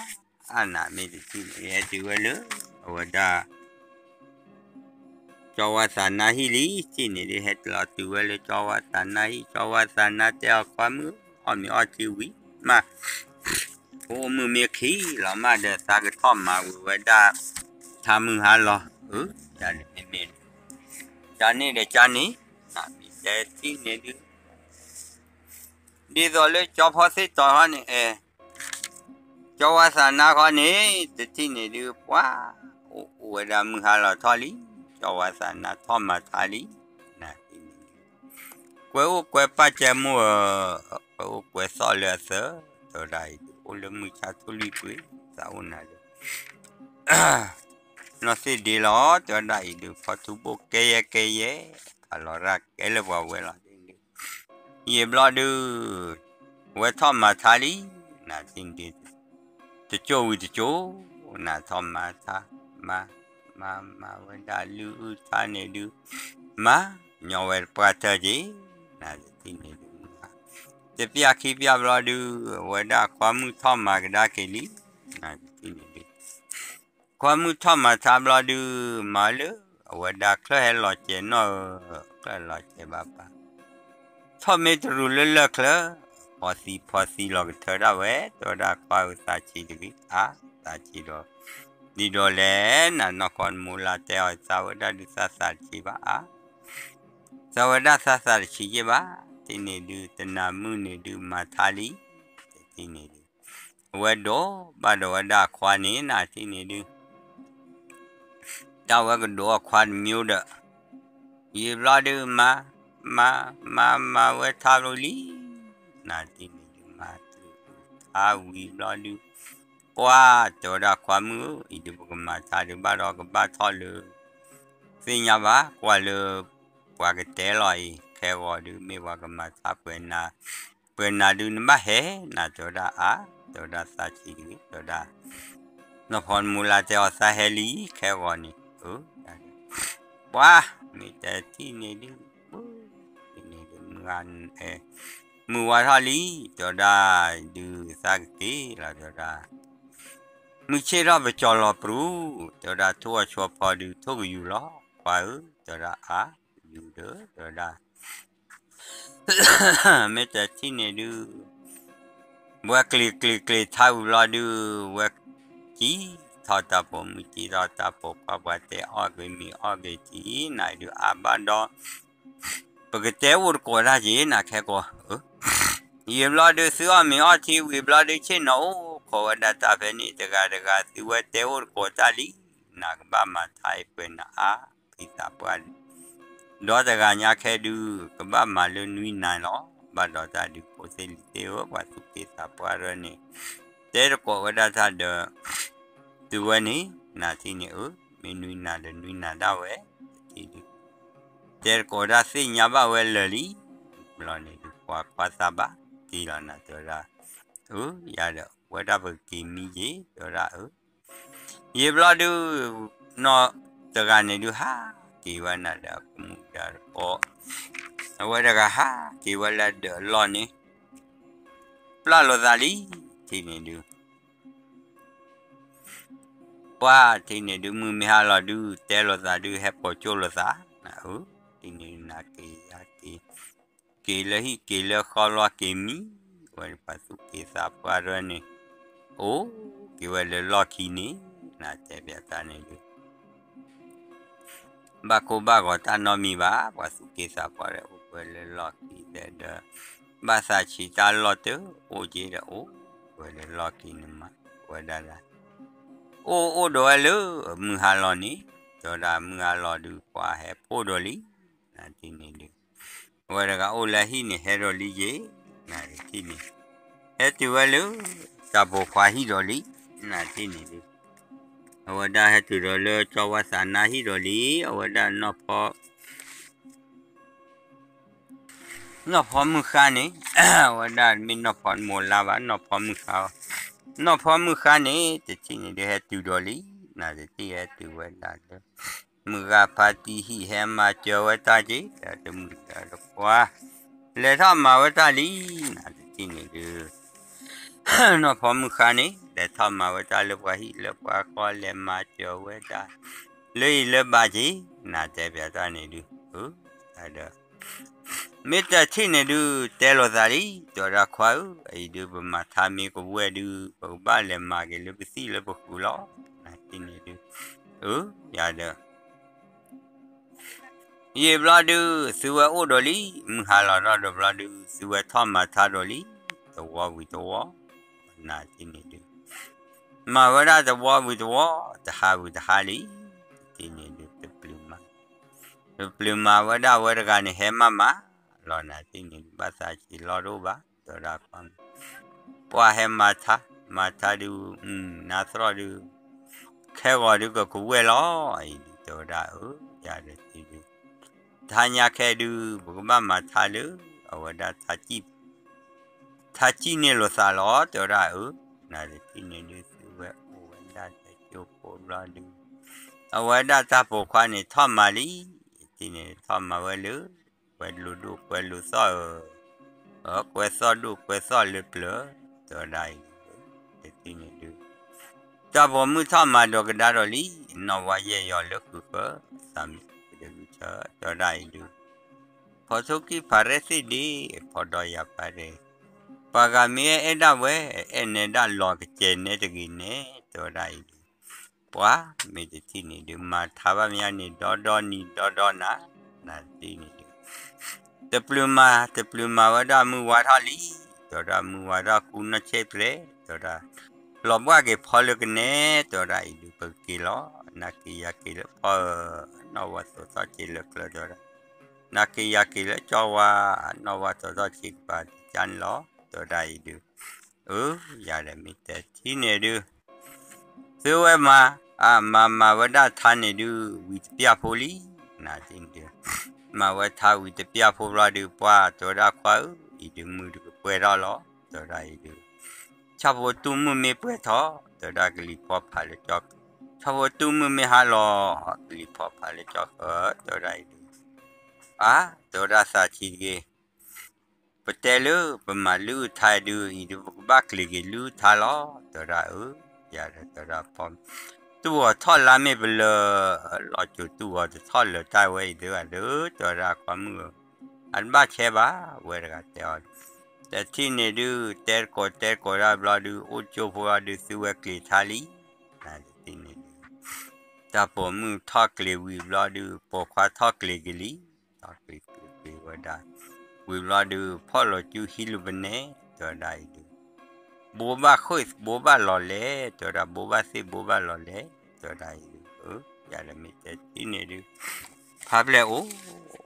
အါနၤမ့ၢ်တထံၣ်န့ၣ် ဟဲတုၤဝဲလၢ အဝဲဒၣ် ကၠီဝါသးနါဟံၣ်လံ ထံၣ်န့ၣ်ဒုး ဟဲလီၤတုၤဝဲလၢကၠီဝါသးနါဟံၣ် ကၠီဝါသးနါတဲအီၤ ခွါမုၣ် အီၣ်မ့ၤအီၣ်ထံဝံၤမး အိၣ်မုၢ်မ့ၢ်ခံလီၤမးဒီး သးကထီၣ်မၤဝံၤဝဲဒၣ် ထါမုၢ်ဟါလီၤ အၢ ယၤန့ၣ်မ့မ့ၢ် ကန့ၣ်ဒီးကန့ၣ် နမ့ၢ်တဲထံၣ်န့ၣ်ဒုး ဒ်သိးလၢကၠီဖီသ့ၣ်တီၤခီန့ၣ် အဲ ကၠီဝါသးနါခီန့ၣ် တထံၣ်န့ၣ်ဒုး ပှၤ အိၣ်ဝဲဒၣ်မုၢ်ဟါလီၤထီၣ်လံ ကၠီဝါသးနါထီၣ်မၤထါလံ နၤတထံၣ်န့ၣ်ဒုး ကွဲအိၣ်ကွဲပာ်ကဲမိၢ်ဧၢ ကွဲအိၣ်ကွဲသီၣ်လၢအသၢ တဲဝဲဒၣ်အံၤဒုး အိၣ်လၢမုၢ်ဆါထိၣ်လွံၢ်ကွံာ် သးအိၣ်နၤလၢ နီၢ်သ့ၣ်ဒ့လီၤ တဲဝဲဒၣ်အံၤဒုး ဖီထူဘိၣ်ကဲယဲကဲယဲ ဖးလီၤရၣ်ကဲလၢပှၤဝဲလီၤ ယံာ်ဘျီဒုး ဝဲထီၣ်မၤထါလံ နၤတထံၣ်န့ၣ်ဒုး တကၠိဝံၤတကၠိ နၤထီၣ်မၤထါ မၤ မၤ မၤဝဲဒၣ်လုၢ်အုၣ်ထါန့ၣ်ဒုး မၤ ညီဝဲတပှၢ်တၢၢ်က့ၤ နၤတထံၣ်န့ၣ်ဒုး တပျၢ်ခံပျၢ်ဘျီဒုး အဝဲဒၣ်ခွါမုၣ်ထီၣ်မၤကဒါက့ၤလံ နၤတထံၣ်န့ၣ်ဒုး ခွါမုၣ်ထီၣ်မၤထါဘျီဒုး မၤလၢ အဝဲဒၣ်ချၢၣ်ဟဲလီၤစဲးနီၣ်ဧၢ ချၢၣ်လီၤစဲးဘၣ်ပၢ် ထီၣ်မ့ၢ်တရူးလၢလၢၢ်ချၢၣ် ဖီသံဖီသံလီၤကထၢဒၣ်ဝဲ တဲဝဲဒၣ်ခွါဧၢသးဆံးတဂ့ၤ အါ သးဆံးဒီး ဒ်ဒီးလဲၣ် နနီၢ်ကီၢ်တမူလါတဲအီၤ သးဝဲဒၣ်ဒုးသးသးတဆံးဘၣ်အါ သးဝဲဒၣ်သးသးတဆံးယ့ၢ်ဘၣ် တထံၣ်န့ၣ်ဒုး တနၤမုၢ်န့ၣ်ဒုး မၤထါလံ တထံၣ်န့ၣ်ဒုး အဝဲဒိးဘၣ်ဒီးဝဲဒၣ်အခွါန့ၣ် နၤတထံၣ်န့ၣ်ဒုး တၢ်ဝဲကဒိးအခွါတမံၤဒီး ယံာ်ဘျီဒုး မၤ မၤ မၤ မၤဝဲထါဘျီလံ နတထံၣ်န့ၣ်ဒုးမၤတၢ်အုၣ်ထါဝံၤဘျီဒုး, ပှၢ်တဲဝဲဒၣ်ခွါမုၣ်ဧၢ, အံၤဒုးပကမၤထါဒုးဘၣ်ဒီးကဘၣ်ထီၣ်လၢ သ့ၣ်ညါဘၣ်, ကွၢ်လၢ ပှၤကတဲလီၤအံၤ ခဲဂီၤဒုး မ့ၢ်ပှၤကမၤထါပှဲၤနၤ, ပှဲၤနၤဒုးနဘၣ်ဟဲ, နတဲဝဲဒၣ်အါ, တဲဝဲဒၣ်သးဆံးတဂ့ၤ, တဲဝဲဒၣ် နီၢ်ဖီမုၢ်လၢ်တဲအီၤသးဟဲလံ ခဲဂီၤန့ၣ်, ပှၢ် မ့ၢ်တထံၣ်န့ၣ်ဒုး, ပူၤ, န့ၣ်ဒုး မုၢ်ဝါထီၣ်လံ, တဲဝဲဒၣ်ဒုးသးကက့ၤလီၤ တဲဝဲဒၣ် မုၢ်ဆ့ၣ်ထီၣ်ပကၠီၤလီၤပြူၤ, တဲဝဲဒၣ်ထိၣ်အီၤဆိဖီဒုး ထိၣ်ကယူၤလီၤ, ပှၢ်ဧၢ, တဲဝဲဒၣ်အါ, ယူၤဒီး တဲဝဲဒၣ် မ့ၢ်တထံၣ်န့ၣ်ဒုး, ဝဲကျ့ၤကျ့ၤကျ့ၤထါဝံၤဘျီဒုး, ဝဲကံထီၣ်တၢ်ပိာ်မုၣ် ကံထီၣ်တၢ်ပိာ်ခွါ ပှၤတဲအီၣ်က့ၤမ့ၤအီၣ်က့ၤကံ, နဒုးအါဘၣ်ဒီး ပကတဲအိၣ်တကိးတၢ်က့ၤ နခဲကိာ်, ယံာ်ဘျီဒုး သုအီၣ်မ့ၤအီထံဝံၤဘျီဒုး ဆ့ၣ်နီၤအိၣ်ခိးဝဲဒၣ်တၢ်ဖဲန့ၣ် တဂၤတဂၤ သုဝဲတဲအိၣ်တကိးတၢ်လံ, နကဘၣ်မၤထါအံၤပှဲၤနၤအါ, ဖံသးပှၢ် ဒီးတဂၤညါခဲဒုး ကဘၣ်မၤလၢနွံနၤလီၤ, ဘၣ်ဒီးတၢ်ဒုးဖိသ့ၣ်လံၤသ့ၣ်ဧၢ, ပှၤသူၣ်က့သးပှၢ်ရၢန့ၣ် တဲတကိးဝဲဒၣ်တၢ်ဒီး သုဝဲန့ၣ် နထံၣ်န့ၣ်ဧၢ, မ့ၢ်နွံနၤဒီးနွံနၤဒၣ်ဝဲ, တထံၣ်ဒုး တဲတကိးဒၣ်သ့ၣ်ညါဘၣ်ဝဲလၢာ်လံ, ဘျီန့ၣ်ဒုးပှၤခွါသးဘၣ်က့ၤလီၤ နတဲဝဲဒၣ်, အၢ ယၤဒီး ဝဲဒၣ်ပက့ၤမံယ့ၤ တဲဝဲဒၣ်အၢ ယံာ်ဘျီဒုး နီၢ်တဂၤန့ၣ်ဒုး ဟးက့ၤဝဲနၤဒီးအကမူၣ်ဒီးတကိး, အဝဲတဂၤဟးက့ၤဝဲလၢဒၢးအလီၢ်န့ၣ် ပျၢ်လိာ်သးလံ, ထံၣ်န့ၣ်ဒုး ပှၢ်ထံၣ်န့ၣ်ဒုး မုၢ်မ့ၢ်ဟါလီၤဒုး တဲလိာ်သးဒုး ဟဲပိာ်ကၠိလိာ်သး, နအၢ ထံၣ်န့ၣ်နၤက့ၤယၤက့ၤ, က့ၤလၢဟံၣ်က့ၤလၢဃီလီၤက့ၤမံ, ဝဲပှၤသူၣ်က့သးပှၢ်ရၢန့ၣ်, အိၣ်က့ၤဝဲလၢလီၢ်ခံန့ၣ်, နတဲပျးတၢ်န့ၣ်ဒုး ဘၣ်ကိၢ်ဘၣ်ဂီၤတၢ်နီတမံၤဘၣ်, ပှၤသူၣ်က့သးပှၢ်ဒီး အိၣ်ဝဲလၢလီၢ်ခံဒီး, ဘၣ်သးဆံးတၢ်လီၢ်တအိၣ်က့ဒီး အိၣ်ဝဲလၢလီၢ်ခံန့ၣ်မး, ဝဲဒၣ်ဒၣ်, အိၣ်အိၣ်ဒီးဝဲလၢ မုၢ်ဟါလီၤန့ၣ်, တဲဝဲဒၣ်မုၢ်ဟါလီၤဒုး ပှၤဟဲဖှိၣ်ဒီးလံ, နထံၣ်န့ၣ်ဒုး အဝဲတဂၤအိၣ်လၢဟံၣ်န့ၣ်ဟဲဒီးလံယ့ၤ, နထံၣ်န့ၣ်, ဟဲတုၤဝဲလၢ တၢ်ပိာ်ခွါဟံၣ်ဒီးလံ, နထံၣ်န့ၣ်ဒုး အဝဲဒၣ်ဟဲတုၤဒီးလၢကၠီဝါသးနါဟံၣ်ဒီးလံ, အဝဲဒၣ်နီၢ်ဖီ နီၢ်ဖီမုၢ်ဃါန့ၣ်, အဝဲဒၣ်မ့ၢ်နီၢ်ဖီမိၢ်လါဘၣ် နီၢ်ဖီမုၢ်ဃါ, နီၢ်ဖီမုၢ်ဃါန့ၣ် တထံၣ်န့ၣ်ဒုးဟဲတုၤဒီးလံ, နတထံၣ်ဟဲတုၤဝဲဒၣ်လၢ မုၢ်ဂၤဖါတံၢ်ဟံၣ်ဟဲမၤစၢၤဝဲတၢ်က့ၤ, တမုၢ်ဒီးတပှၢ် လဲၤထီၣ်မၤဝဲတၢ်လံ, နတထံၣ်န့ၣ်ဒုး နီၢ်ဖီမုၢ်ဃါန့ၣ် လဲၤထီၣ်မၤဝဲတၢ်လၢပှၤဟံၣ်လၢပှၤဃီ လဲၤမၤစၢၤဝဲဒၣ် လၢအံၤလၢဘၣ်က့ၤ, နတဲပျးတၢ်န့ၣ်ဒုး, ဒီး မ့ၢ်တထံၣ်န့ၣ်ဒုး တဲလိာ်သးလံ, တဲဝဲဒၣ်ခွါဧၢ, အံၤဒုးပမၤထါမ့ၢ်ကဝဲၢ်ဒုး ပကဘၣ်လဲၤမၤက့ၤလၢပသံၣ်လၢပဃုာ်လီၤ, နထံၣ်န့ၣ်ဒုး, ယၤဒီး ယံာ်ဘျီဒုး သုဝဲအိၣ်ဒီးလံ, မုၢ်ဟါလီၤထီၣ်ဒီးဘျီဒုး သုဝဲထီၣ်မၤထါဒီးလံ, တဝီဝံၤတဝီ, နထံၣ်န့ၣ်ဒုး, မၤဝဲဒၣ်တဝီဝံၤတဝီ, တဟါဝံၤတဟါလံ, တထံၣ်န့ၣ်ဒုး တပျုာ်မၤ, တပျုာ်မၤဝဲဒၣ်ဝဲတဂၤန့ၣ် ဟဲမၤမၤလီၤ နထံၣ်န့ၣ်ဒုး ဘၣ်သးဆံးလီၤတအိၣ်ဘၣ်, တဲဝဲဒၣ်ခွါ ပှၤဟဲမၤထါ, မၤထါဒုး, နါသရီၣ်ဒုး, ခဲဂီၤဒုးကကဝဲၢ်လီၤ, အံၤဒုးတဲဝဲဒၣ်အၢ, ယၤဒီးတံၤဒုး, တဟါညါခဲဒုး ပကဘၣ်မၤထါလၢ အဝဲဒၣ် ထါစံၣ်န့ၢ်လိာ်သးလီၤ, တဲဝဲဒၣ်အၢ, နတထံၣ်န့ၣ်ဒုး သုဝဲအိၣ်ဝဲဒၣ်တကၠိဖိဘျီဒုး, အဝဲဒၣ်တၢ်ပိာ်ခွါန့ၣ်ထီၣ်မၤလံ, တထံၣ်န့ၣ်ထီၣ်မၤဝဲလၢ ကွဲလိာ်ဒိၣ်ကွဲလိာ်သီၣ်ဧၢ, ကွဲသီၣ်ဒိၣ်ကွဲသီၣ်လၢပျၢၤ, တဲဝဲဒၣ်အံၤ, တထံၣ်န့ၣ်ဒုး, တၢ်ပိာ်မုၣ်ထီၣ်မၤဒီးကဒါဒီးလံ, နီၢ်ဝါယဲၢ်ယီၤလၢဃုာ်ဃၢ, သးမံၤတဂုၢ်ဆၢ, တဲဝဲဒၣ်အံၤဒုး, ဖီထိၣ်ကံၢ်ဖးရဲၣ်သ့ၣ်ဒ့, ဖီဒီးယၤဖးရဲၣ်, ပှၤဂၤမ့ၢ်အဲၣ်အဲၣ်ဒၣ်ဝဲ, အဲၣ်နဲဒၣ်လီၤကစဲးနဲတဂ့ၤနဲ, တဲဝဲဒၣ်အံၤဒုး ပှၤမ့ၢ်တထံၣ်န့ၣ်ဒုး မၤထါဘၣ်မ့ၢ်န့ၣ် ဒီဒီနံၤဒီဒီနၤ, နတထံၣ်န့ၣ်ဒုး, တပျုာ်မၤ, တပျုာ်မၤဝဲဒၣ်မုၢ်ဝါထီၣ်လံ, တဲဝဲဒၣ်မုၢ်ဝါထီၣ်ဃူနီၢ်ဆ့ၣ်ပျဲ, တဲဝဲဒၣ်, လီၤဘှၣ်က့ၤဖီလၢကနဲ, တဲဝဲဒၣ်အံၤဒုး ပကက့ၤလီၤ, နၤက့ၤယၤက့ၤလၢဖီဧၢ, နီၢ်ဝါသိးထီၣ်ဆ့လၢကျၢၤ တဲဝဲဒၣ်, နၤက့ၤယၤက့ၤလၢကၠီဝါ, နီၢ်ဝါသိးထီၣ်ဆ့ကပၤတကၢ်န့ၣ်လီၤ တဲဝဲဒၣ်အံၤဒုး, အၢ ယၤဒီးမ့ၢ်တထံၣ်န့ၣ်ဒုး သုဝဲမၤ, အမၤမၤဝဲဒၣ်ထါန့ၣ်ဒုး ဝံၤတပျၢ်ဖိလံ, နၤတထံၣ်န့ၣ်ဒုး, မၤဝဲထါဝံၤတပျၢ်ဖိဘျီဒုး ပှၢ်တဲဝဲဒၣ်ခွါဧၢ, အံၤဒုးမုၢ်ဒုးကပှဲၤထီၣ်လီၤ, တဲဝဲဒၣ်အံၤဒုး, ဆၣ်ဖိတူၢ်မုၢ်မ့ၢ်ပှဲၤထီၣ်, တဲဝဲဒၣ်ကလံၤဖီဖးလၢကၠီ, ဆၣ်ဖိတူၢ်မုၢ်မ့ၢ်ဟါလီၤ, ကလံၤဖီဖးလၢကၠီဃၢ, တဲဝဲဒၣ်အံၤဒုး, အါ တဲဝဲဒၣ်သးဆံးတဂ့ၤ ပတဲလၢပမၤလုၢ်ထါဒုး အံၤဒုးပကဘၣ်ကျ့ၤက့ၤလုၢ်ထါလီၤ, တဲဝဲဒၣ်အၢ, ယၤဒီးတဲဝဲဒၣ်ဖီ, တူၢ်ဂီၤထီၣ်လါမ့ၢ်ပလၢာ်, လီၤစိၤတူၢ်ဂီၤတထီၣ်လၢာ်တၢ်ဝဲအံၤသၢဂၤဒီး တဲဝဲဒၣ်ခွါမုၣ်ဧၢ, အတဘၣ်ဆဲးဘၣ်, ဝဲတဂၤတဲအီၤ, တထံၣ်န့ၣ်ဒုး တဲတကိးတဲတကိးဒၣ်ဘျီဒုး အိၣ်ကၠိဖိအီၤဒုး သုဝဲကျ့ၤထါလံ, နၤတထံၣ်န့ၣ်ဒုး တၢ်ပိာ်မုၣ်ထီၣ်ကျ့ၤဝံၤဘျီဒုး ပိာ်ခွါထီၣ်ကျ့ၤက့ၤလံ, ထီၣ်ကျ့ၤကျ့ၤကျ့ၤဝဲဒၣ်, ဝံၤဘျီဒုး ဖီၣ်လီၤစုဟံးလိာ်ပနဲ, တဲဝဲဒၣ်အံၤဒုး, ဘိးဘၣ်ဃ့ၢ်ဘိးဘၣ်လီၤလဲၣ်, တဲဝဲဒၣ်ဘိးဘၣ်သ့ၣ်ဘိးဘၣ်လီၤလဲၣ်, တဲဝဲဒၣ်အံၤဒုး, အၢ ယၤဒီးမ့ၢ်တထံၣ်န့ၣ်ဒုး, ဖါပျဲၢ်အိၣ်,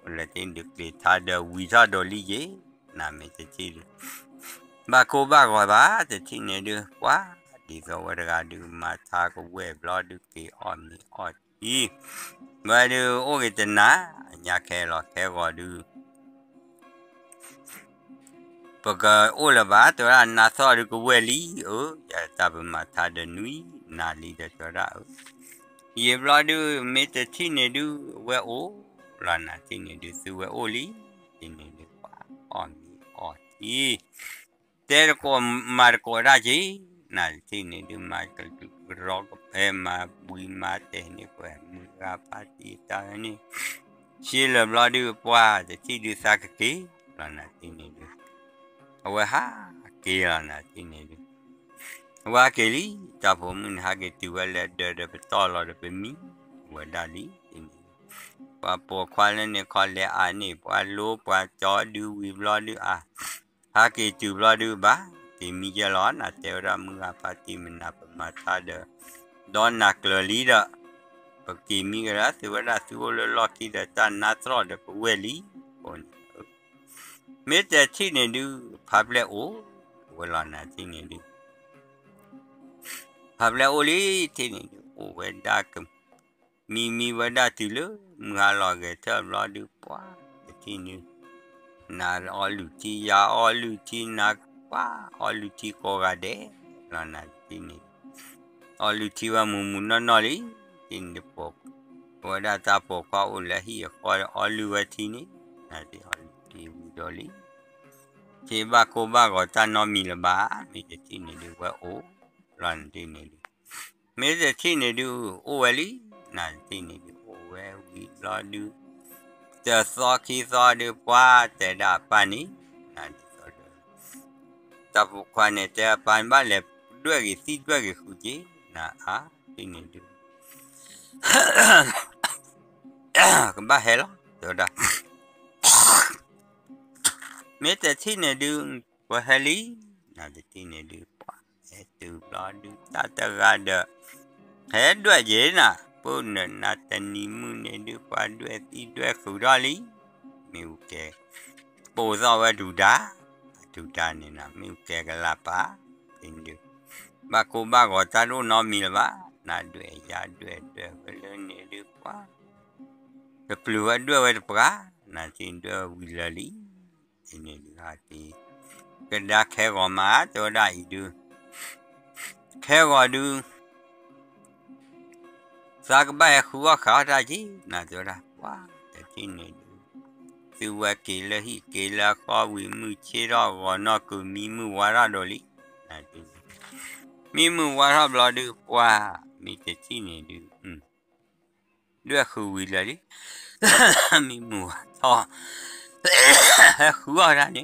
လၢတထံၣ်န့ၣ်ဒုး ကျ့ၤထါဒီးဝံၤထီၣ်ဒိးလံယ့ၣ်, နၤမ့ၢ်တထံၣ်ဒုး ဘၣ်ကိၢ်ဘၣ်ဂီၤဘၣ်, တထံၣ်န့ၣ်ဒုး ပှၤ, ဒ်သိးဝဲတဂၤဒုး မၤထါကဝဲၢ်ဘျီဒုး က့ၤအီၣ်မ့ၤအီထံ, ဝဲဒုး အိၣ်က့ၤတနၤ, ညါခဲလီၤခဲဂီၤဒုး ပကအိၣ်လၢၤဘၣ်, တဲဝဲဒၣ်နါသီၣ်ဒုးကဝဲၢ်လံ, အၢ ယတၢ်ပမၤထါဒီးနွံနၤလံဒီး တဲဝဲဒၣ်အၢ, ယံာ်ဘျီဒုး မ့ၢ်တထံၣ်န့ၣ်ဒုး ဝဲအိၣ်လီၤ, နၤတထံၣ်န့ၣ်ဒုး သုဝဲအိၣ်လံ, တထံၣ်န့ၣ်ဒုး ပှၤအီၣ်မ့ၤအီထံ တဲတကိးမၤတကိးဒၣ်က့ၤ, နၤတထံၣ်န့ၣ်ဒုး မၤကရၢကဖဲမၤဝံၤမၤတဲာ်န့ၢ်ကွဲၢ် မုၢ်ဂၤဖါတံၢ်တၢ်န့ၣ်, ဆ့လၢာ်ဘျီဒုး ပှၤတထံၣ်ဒုးသးကက့ၤလီၤ, နၤတထံၣ်န့ၣ်ဒုး အဝဲဟးက့ၤလီၤ, နၤတထံၣ်န့ၣ်ဒုး အဝဲဟးက့ၤလံ, တၢ်ပိာ်မုၣ်န့ၣ် ဟးက့ၤတုၤဝဲလၢဒၢးဒီးပတီၢ်လီၤဒီးပမံဝဲဒၣ်လံ, တထံၣ်န့ၣ်ဒုး ပှၤပိာ်ခွါလၢန့ၣ်ခီလဲၤအါန့ၢ် ပှၤလိပှၤကၠီဒုးဝံၤဘျီဒုးအါ ဟးက့ၤတုၤဘျီဒုးဘၣ်, က့ၤမံယဲလီၤ, နၤတဲဝဲဒၣ်မုၢ်ဂၤဖါတံၢ်မနၤပမၤထါဒီး ဒီးနၤကျၢၤလံဒီး ပက့ၤမံကဒီး သုဝဲဒၣ်သုအိၣ်လၢလီၢ်ခံဒီးတၢ်နါသရီၣ်ဒီးပဝဲၢ်လံ, အဃိန့ၣ် မ့ၢ်တထံၣ်န့ၣ်ဒုး ဖါပျဲၢ်အိၣ်ဝဲလီၤ, နၤတထံၣ်န့ၣ်ဒုး ဖါပျဲၢ်အိၣ်လံ, တထံၣ်န့ၣ်ဒုး အိၣ်ဝဲဒၣ်က မံမံဝဲဒၣ်တုၤလၢ မုၢ်ဟါလီၤဂဲၤထၢၣ်ဘျီဒုး ပှၤတထံၣ်န့ၣ် နၤအီလုၢ်ထံ ယၤအီလုၢ်ထံ နၤပှၤအီလုၢ်ထံကိးဂၤဒဲးလီၤ, နၤတထံၣ်န့ၣ် အီလုၢ်ထံဝဲမုၢ်မုၢ်နီၢ်နီၢ်လံ, တထံၣ်န့ၣ် ပဝဲဒၣ်တၢ်ပိာ်ခွါအိၣ်လၢဟံၣ်အဃီဒီးအီလုၢ်ဝဲထံန့ၣ်, နၤတထံၣ်အီလုၢ်ထံဝံၤဒီးလံ ထံဘၣ်ကိၢ်ဘၣ်ဂီၤတၢ်နီတမံၤလၢၤဘၣ်, မ့ၢ်တထံၣ်န့ၣ်ဒုးဝဲအိၣ်လီၤ, နၤတထံၣ်န့ၣ်ဒုး မ့ၢ်တထံၣ်န့ၣ်ဒုး အိၣ်ဝဲလံ, နၤတထံၣ်န့ၣ်ဒုး အိၣ်ဝဲဝံၤဘျီဒုး တသီခံသီဒုး ပှၤတဲဒၣ်အပၢ်န့ၣ်, နၤဒ်သိးဒီး တၢ်ပိာ်ခွါန့ၣ် တဲအပၢ်န့ၣ် ဘၣ်လဲၤဒွဲၣ်ဂ့ၤသံဒွဲၣ်ဂ့ၤဃုာ်က့ၤ, နၤအါ တထံၣ်န့ၣ်ဒုး ကဘၣ်ဟဲလီၤ တဲဝဲဒၣ် မ့ၢ်တထံၣ်န့ၣ်ဒုး ပှၤဟဲလံ, နၤတထံၣ်န့ၣ်ဒုး ပှၤဟဲတုၤဘျီဒုး တၢ်တဂၤဒီး ဟဲဒွဲၣ်က့ၤနၤ, ပၢၢ်နနၤတနံၤမုၢ်န့ၣ်ဒုး ပှၤဒွဲၣ်သံဒွဲၣ်ဃုာ်ထီၣ်လံ, မ့ၣ်အူကဲ ပိာ်သီၣ်ဝဲဒုၣ်ဒါ, အဒုၣ်ဒါန့ၣ်နၤ မ့ၣ်အူကဲကလၤပၤ, တထံၣ်န့ၣ်ဒုး ဘၣ်ကိၢ်ဘၣ်ဂီၤတၢ်ဒိၣ်နီတမံၤလၢၤဘၣ်, နၤဒွဲၣ်ယၤဒွဲၣ်ဒွဲၣ်ဝဲလၢန့ၣ်ဒုး ပှၤ တပျုၤဝဲဒွဲၣ်ဝဲတပှၤ, နၤတထံၣ်န့ၣ်ဒုးဝံၤလၢာ်လံ, တထံၣ်န့ၣ်ဒုးဟးက့ၤ ကဒါခဲဂီၤမး တဲဝဲဒၣ်အံၤဒုး ခဲဂီၤဒုး သးကဘၣ်ဟဲဃုအီၣ်ဃုအီၣ်တၢ်က့ၤ နၤတဲဝဲဒၣ် ပှၤ တထံၣ်န့ၣ်ဒုး သုဝဲက့ၤလၢဟံၣ်က့ၤလၢဃီဝံၤ မုၢ်ဆ့ၣ်ထီၣ်ဂီၤနီၢ်ကုၤ မံမုၢ်ဝါထီၣ်ဒိၣ်လံ, နၤတထံၣ်န့ၣ် မံမုၢ်ဝါထီၣ်ဘျီဒုး ပှၤ မ့ၢ်တထံၣ်န့ၣ်ဒုး ဒွဲၣ်ဃုာ်ဝံၤလၢာ်လံ, မံမုၢ်ဝါထီၣ် ဟဲဃုအီၣ်တၢ်န့ၣ် ဟဲ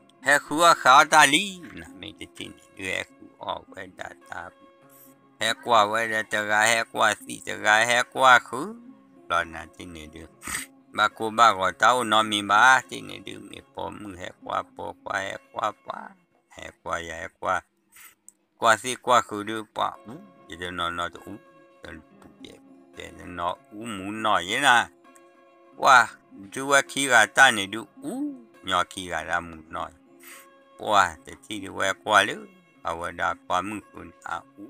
ဃုအီၣ်ဃုအီၣ်တၢ်လံ, နၤမ့ၢ်တထံၣ်န့ၣ်ဒုး ဟဲဃုအီၣ်ဝဲဒၣ်တၢ် ဟဲကွၢ်ဝဲဒီးတဂၤ ဟဲကွၢ်သံၣ်တဂၤဟဲကွၢ်ဃုာ်, ဘျီနၤတထံၣ်န့ၣ်ဒုး ဘၣ်ကိၢ်ဘၣ်ဂီၤတၢ်အိၣ်နီတမံၤဘၣ်, တထံၣ်န့ၣ်ဒုး မ့ၢ်ပိာ်မုၣ်ဟဲကွၢ်ပိာ်ခွါဟဲကွၢ်ပှၤ ဟဲကွၢ်ယၤဟဲကွၢ် ကွၢ်သံၣ်ကွၢ်ဃုာ်ဒုး ပှၤအူ ယတနီၤနီၤတအူ တပူၤယဲၢ် တဲတနီၤအူမူနီၢ်ယဲၢ်နၤ, ပှၤ ဒုးဝဲခံဂၤတၢ်န့ၣ်ဒုးအူ ညီခံဂၤဒၣ်မုၢ်နီၢ်, ပှၢ်တထံၣ်ဒုးဝဲကွၢ်လၢ အဝဲဒၣ်ကွၢ်မုၢ်ဃုန့ၣ် အအူ,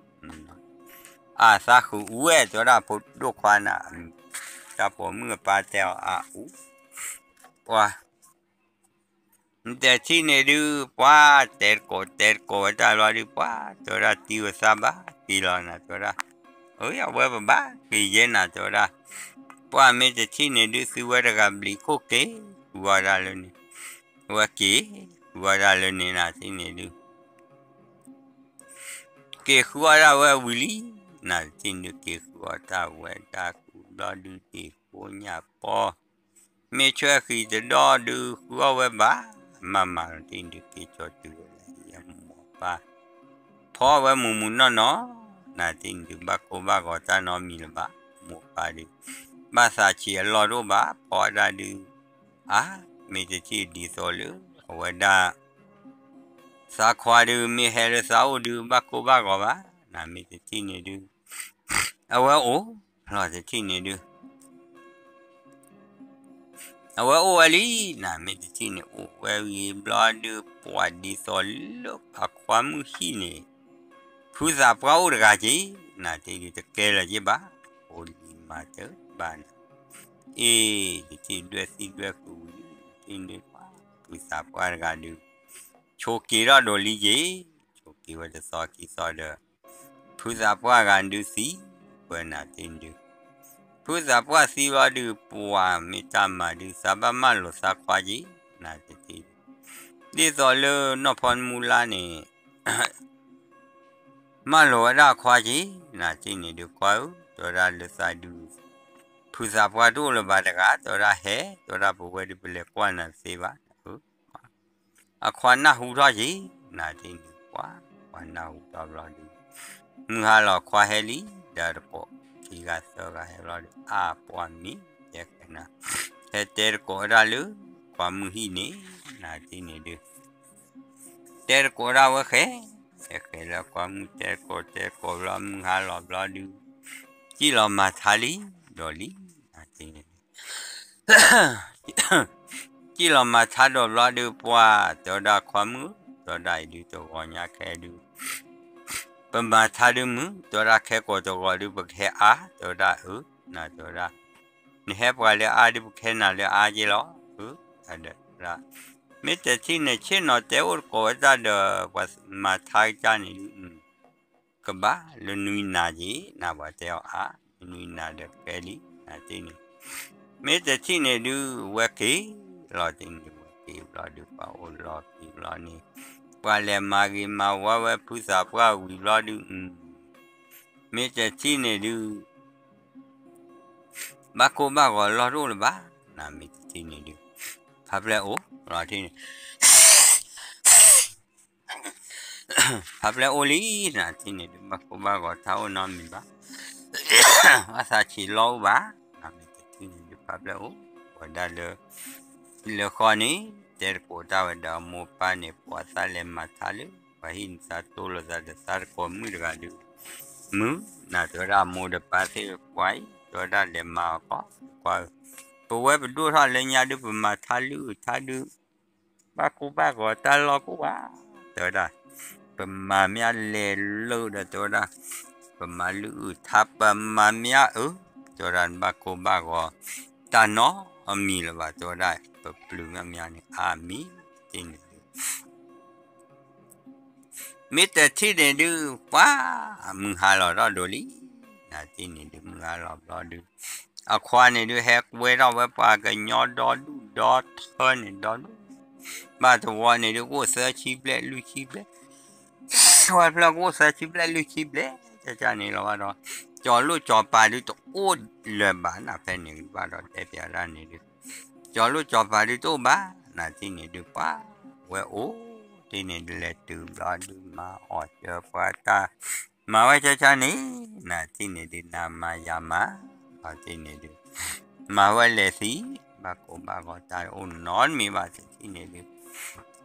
အသးဃုာ်အူဝဲ တဲဝဲဒၣ်ဖိဒိၣ်ခွါနၤ, တၢ်ပိာ်မုၣ်အပၢ်တဲအီၤအအူ, ပှၢ် မ့ၢ်တထံၣ်န့ၣ်ဒုး ပှၢ်တဲတကိးတဲတကိးဝဲတၢ်ဘျီဒုး ပှၢ်တဲဝဲဒၣ်တံၤဝဲသးဘၣ်က့ၤလီၤနၤ တဲဝဲဒၣ်, အဝဲပဘၣ်က့ၤယဲနၤ တဲဝဲဒၣ်, ပှၢ်မ့ၢ်တထံၣ်န့ၣ်ဒုး သုဝဲတဂၤဘျံးခိၣ်က့ၤ ဃုအီၣ်ဒၣ်လၢန့ၣ်, အဝဲက့ၤ ဃုအီၣ်ဒၣ်လၢန့ၣ်နၤတထံၣ်န့ၣ်ဒုး က့ၤဃုအီၣ်ဒၣ်ဝဲဝံၤလံ, နၤတထံၣ်န့ၣ်ဒုး က့ၤဃုအီၣ်တၢ်ဝဲဒၣ်ကူဘျီဒုး တ့ၢ်ဖိညၣ်ပီ, မ့ၢ်ဆွဲဃံၤတဒီၣ်ဒုး ဃုအီၣ်ဝဲဘၣ်, မၤမၤနၤတထံၣ်န့ၣ်ဒုး က့ၤကၠီၤတုၤဝဲလၢယဲမိၢ်ပၢ်, ဖီဝဲမုၢ်မုၢ်နီၢ်နီၢ်, နၤတထံၣ်န့ၣ်ဒုး ဘၣ်ကိၢ်ဘၣ်ဂီၤတၢ်နီတမံၤလၢၤဘၣ်, မိၢ်ပၢ်ဒုး ဘၣ်သးဆံးအလီၢ်တအိၣ်ဘၣ်, ဖီဒၣ်ဒုး အါ, မ့ၢ်တထံၣ်ဒ်သိးလၢ အဝဲဒၣ် သးခွါဒုး မ့ၢ်ဟဲလၢသးအိၣ်ဒုး ဘၣ်ကိၢ်ဘၣ်ဂီၤဘၣ်, နၤမ့ၢ်တထံၣ်န့ၣ်ဒုး အဝဲအိၣ်လီၤတထံၣ်န့ၣ်ဒုး အဝဲအိၣ်ဝဲလံ, နၤမ့ၢ်တထံၣ်န့ၣ် အိၣ်ဝဲဂ့ၤဘျီဒုး ပှၤဒ်သိးလၢအခွါမုၣ်ဟံၣ်န့ၣ် ဖုသးပှၢ်အိၣ်တဂၤက့ၤ, နၤတထံၣ်ဒုး တကဲလၢၤက့ၤဘၣ်, အိၣ်လံမၤတဘၣ်နၤ, အ့ၣ် တထံၣ်ဒွဲၣ်သံဒွဲၣ်ဃုာ်ဝံၤလံ, တထံၣ်န့ၣ် ဖုသးပှၢ်တဂၤဒုး ဆိးက့ၤထီၣ်ဒိးလံက့ၤ, ဆိးက့ၤဝဲတသီခံသီဒီး ဖုသးပှၢ်ဂၤဒုးသံ, ပှဲၤနၤတထံၣ်န့ၣ်ဒုး ဖုသးပှၢ်သံဘျီဒုး ပှၤမ့ၢ်တၢ်မၤဒုး သးဘၣ်မၢလိာ်သးခွါက့ၤ, နၤတထံၣ်ဒုး ဒ်သိးလၢနီၢ်ဖီနမူလါန့ၣ် မၢလိာ်ဝဲဒၣ်အခွါက့ၤ, နၤတထံၣ်န့ၣ်ဒုး ခွါဧၢ, တဲဝဲဒၣ်လၢသးဒုး ဖုသးပှၢ်တအိၣ်လၢၤဘၣ်တဂၤ, တဲဝဲဒၣ်ဟဲ, တဲဝဲဒၣ်ပဝဲဒုးပလဲၤကွၢ်နၤသ့ဘၣ်, အခွါနၢ်ဟူထီၣ်က့ၤ, နၤတထံၣ်န့ၣ်ဒုး ပှၤ, ပှၤနၢ်ဟူထီၣ်ဘျီဒုး မုၢ်ဟါလီၤခွါဟဲလံ, ဒီးတကိးခံဂၤသၢဂၤ ဟဲဘျီဒုး အါ ပှၤမ့ၢ်တဲဃဲနၤ, ဟဲတဲတကိးဝဲဒၣ်လၢ ခွါမုၢ်ဟံၣ်န့ၣ်, နၤတထံၣ်န့ၣ်ဒုး တဲတကိးဒၣ်ဝဲဃဲ, ဟဲဃဲလၢခွါမုၢ်တဲတကိးတဲတကိးဘျီ မုၢ်ဟါလီၤဘျီဒုး စံၣ်လီၤမၤထါလံ, ဒီးလံ, နၤတထံၣ်န့ၣ်ဒုး စံၣ်လီၤမၤထါဒီးဘျီဒုး ပှၤ, တဲဝဲဒၣ်ခွါမုၢ်, တဲဝဲဒၣ်အံၤဒုးတဂီၤညါခဲဒုး ပမၤထါဒုးမုၢ်, တဲဝဲဒၣ်ခဲကိာ်တဂီၤဒုး ပကဟဲအါ, တဲဝဲဒၣ်အၢ, နၤတဲဝဲဒၣ်, နဟဲပှၤလၢအါဒုး ပကဟဲနၤလၢအါက့လီၤ, အၢ, ဒီး မ့ၢ်တထံၣ်န့ၣ် ဆ့ၣ်နီၤတဲအိၣ်တကိးဝဲတၢ်ဒီး ပှၤမၤထါကစၢ်န့ၣ်ဒုး ကဘၣ်လၢနွံနၤက့ၤ, နၤပှၤတဲအီၤအါ, နွံနၤဒီးကဲလံ, နၤတထံၣ်န့ၣ်, မ့ၢ်တထံၣ်န့ၣ်ဒုး ဝဲက့ၤလီၤတထံၣ်န့ၣ်ဒုး ဝဲက့ၤဘျီဒုး ပှၤအိၣ်လီၤက့ၤဘျီန့ၣ်, ပှၤလဲၤမၤဂ့ၤမၤဝါဝဲဖုသးပှၢ်ဝံၤဘျီဒုး, မ့ၢ်တထံၣ်န့ၣ်ဒုး ဘၣ်ကိၢ်ဘၣ်ဂီၤလီၢ်တအိၣ်လၢၤဘၣ်, နၤမ့ၢ်တထံၣ်န့ၣ်ဒုး ဖးဖျဲၣ်အိၣ်လီၤတထံၣ်န့ၣ် ဖးဖျဲၣ်အိၣ်လံ, နၤတထံၣ်န့ၣ်ဒုး ဘၣ်ကိၢ်ဘၣ်ဂီၤတၢ်အိၣ်နီတမံၤဘၣ်, ဘၣ်သးဆံးလီၢ်အိၣ်ဘၣ်, နၤမ့ၢ်တထံၣ်န့ၣ်ဒုး ဖးဖျဲၣ်အိၣ်, ပဝဲဒၣ်လၢ လၢဃီန့ၣ် တဲတကိးတၢ်ဝဲဒီးအမိၢ်ပၢ်န့ၣ် ပှၤသးလဲၤမၤထါလၢ ပှၤဟံၣ်န့ၣ် သးတိၢ်လိာ်သးဒီးသးတကိးမုၣ်တဂၤဒုး, မုၣ်, နၤတဲဝဲဒၣ်အမိၢ်ဒီးပၢ်သ့ၣ်ပှၤအံၤ တဲဝဲဒၣ်လဲၤမၤအီၤကီး, ကွၢ်ဧၢ, ပဝဲပဒိၣ်ထီၣ်လၢညါဒုး ပမၤထါလုၢ်အုၣ်ထါဒုး ဘၣ်ကိၢ်ဘၣ်ဂီၤတၢ်လီၢ်ကိၢ်ဘၣ်, တဲဝဲဒၣ်, ပမၤမ့ၢ်အလဲၤလၢဒီး တဲဝဲဒၣ်, ပမၤလုၢ်အုၣ်ထါ ပမၤမ့ၢ်အအၢ, တဲဝဲဒၣ် ဘၣ်ကိၢ်ဘၣ်ဂီၤ တၢ်နီတမံၤလၢၤဘၣ် တဲဝဲဒၣ်, ပပျုၤမ့ၢ်မ့ၢ်န့ၣ် အါမံၤတထံၣ်န့ၣ်ဒုး မ့ၢ်တထံၣ်န့ၣ်ဒုး ပှၤ, မုၢ်ဟါလီၤထီၣ်ဒိးလံ, နၤတထံၣ်န့ၣ်ဒုးမုၢ်ဟါလီၤဘျီဒုး, အခွါန့ၣ်ဒုးဟဲကွဲထီၣ်ဝဲပှၤကညီဒီဒူၣ်ဒီထၢန့ၣ်ဒီဒူၣ်, ဘၣ်တဝီန့ၣ်ဒုး ကအိၣ်သၢဆံဘျဲၣ်လွံၢ်ဆံဘျဲၣ်, ဝဲဖျၢၣ်ကအိၣ်သၢဆံဘျဲၣ်လွံၢ်ဆံဘျဲၣ် ကကန့ၣ်လီၤဘၣ်ဒီး, ကၠီၤလိၣ်ကၠီၤပၤဒုးတအိၣ်လၢၤဘၣ် နဖဲန့ၣ်ဘၣ်ဒီးတဲပျးဒၣ်န့ၣ်ဒုး, ကၠီၤလိၣ်ကၠီၤပၤဒုးတအိၣ်ဘၣ်, နၤတထံၣ်န့ၣ်ဒုး ပှၤ, ဝဲအိၣ်တ့ၢ်န့ၣ်ဒုး လဲၤတုၤဘျီဒုး မၤအီၣ်စၢၤပှၤတၢ်, မၤဝဲကကန့ၣ်, နၤတထံၣ်န့ၣ်ဒုး နၤမၤယၤမၤ, နၤတထံၣ်န့ၣ်ဒုး မၤဝဲလဲၤသံ, ဘၣ်ကိၢ်ဘၣ်ဂီၤတၢ်အိၣ်နီတမံၤဘၣ်တထံၣ်န့ၣ်ဒုး,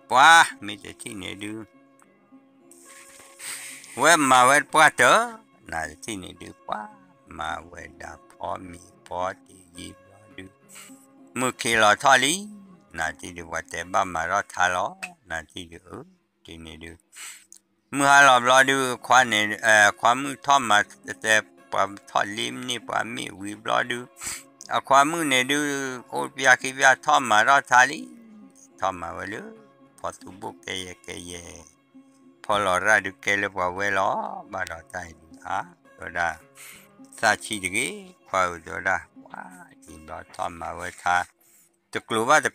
ပှၤ, မ့ၢ်တထံၣ်န့ၣ်ဒုး ဝဲမၤဝဲတပှၢ်တၢၢ်, နၤတထံၣ်န့ၣ်ဒုး ပှၤ, မၤဝဲဒၣ်ဖီမ့ၤဖီတ့ၢ်ယံာ်ဘျီဒုး, မုၢ်ခံးလီၤထီၣ်လံ, နၤတံၢ်ဒုး ပှၤတဲဘၣ်မၤထီၣ်ထါလီၤ နၤတံၢ်ဒုး အၢ တံၢ်န့ၣ်ဒုး မုၢ်ဟါလီၤဘျီဒုး ခွါန့ၣ် ခွါမုၣ်ထီၣ်မၤတဲ ပှၤထီၣ်လ့န့ၢ်ပှၤမ့ၢ်ဝံၤဘျီဒုး အခွါမုၣ်န့ၣ်ဒုး အိၣ်ပျၢ်ခံပျၢ်ထီၣ်မၤထီၣ်ထါလံ ထီၣ်မၤဝဲလၢ ဖီသူဘိၣ်ကဲယဲၢ်ကဲယဲၢ် ဖီလီၤရၣ်ဒုးကဲလၢပှၤဝဲလီၤ ဘၣ်ဒီးတၢ်အံၤဒုးဧါ တဲဝဲဒၣ် သးဆံးတဂ့ၤ ခွါဧၢ တဲဝဲဒၣ် ပှၤအံၤဘျီထီၣ်မၤဝဲထါ တကျိၤဘၣ်တ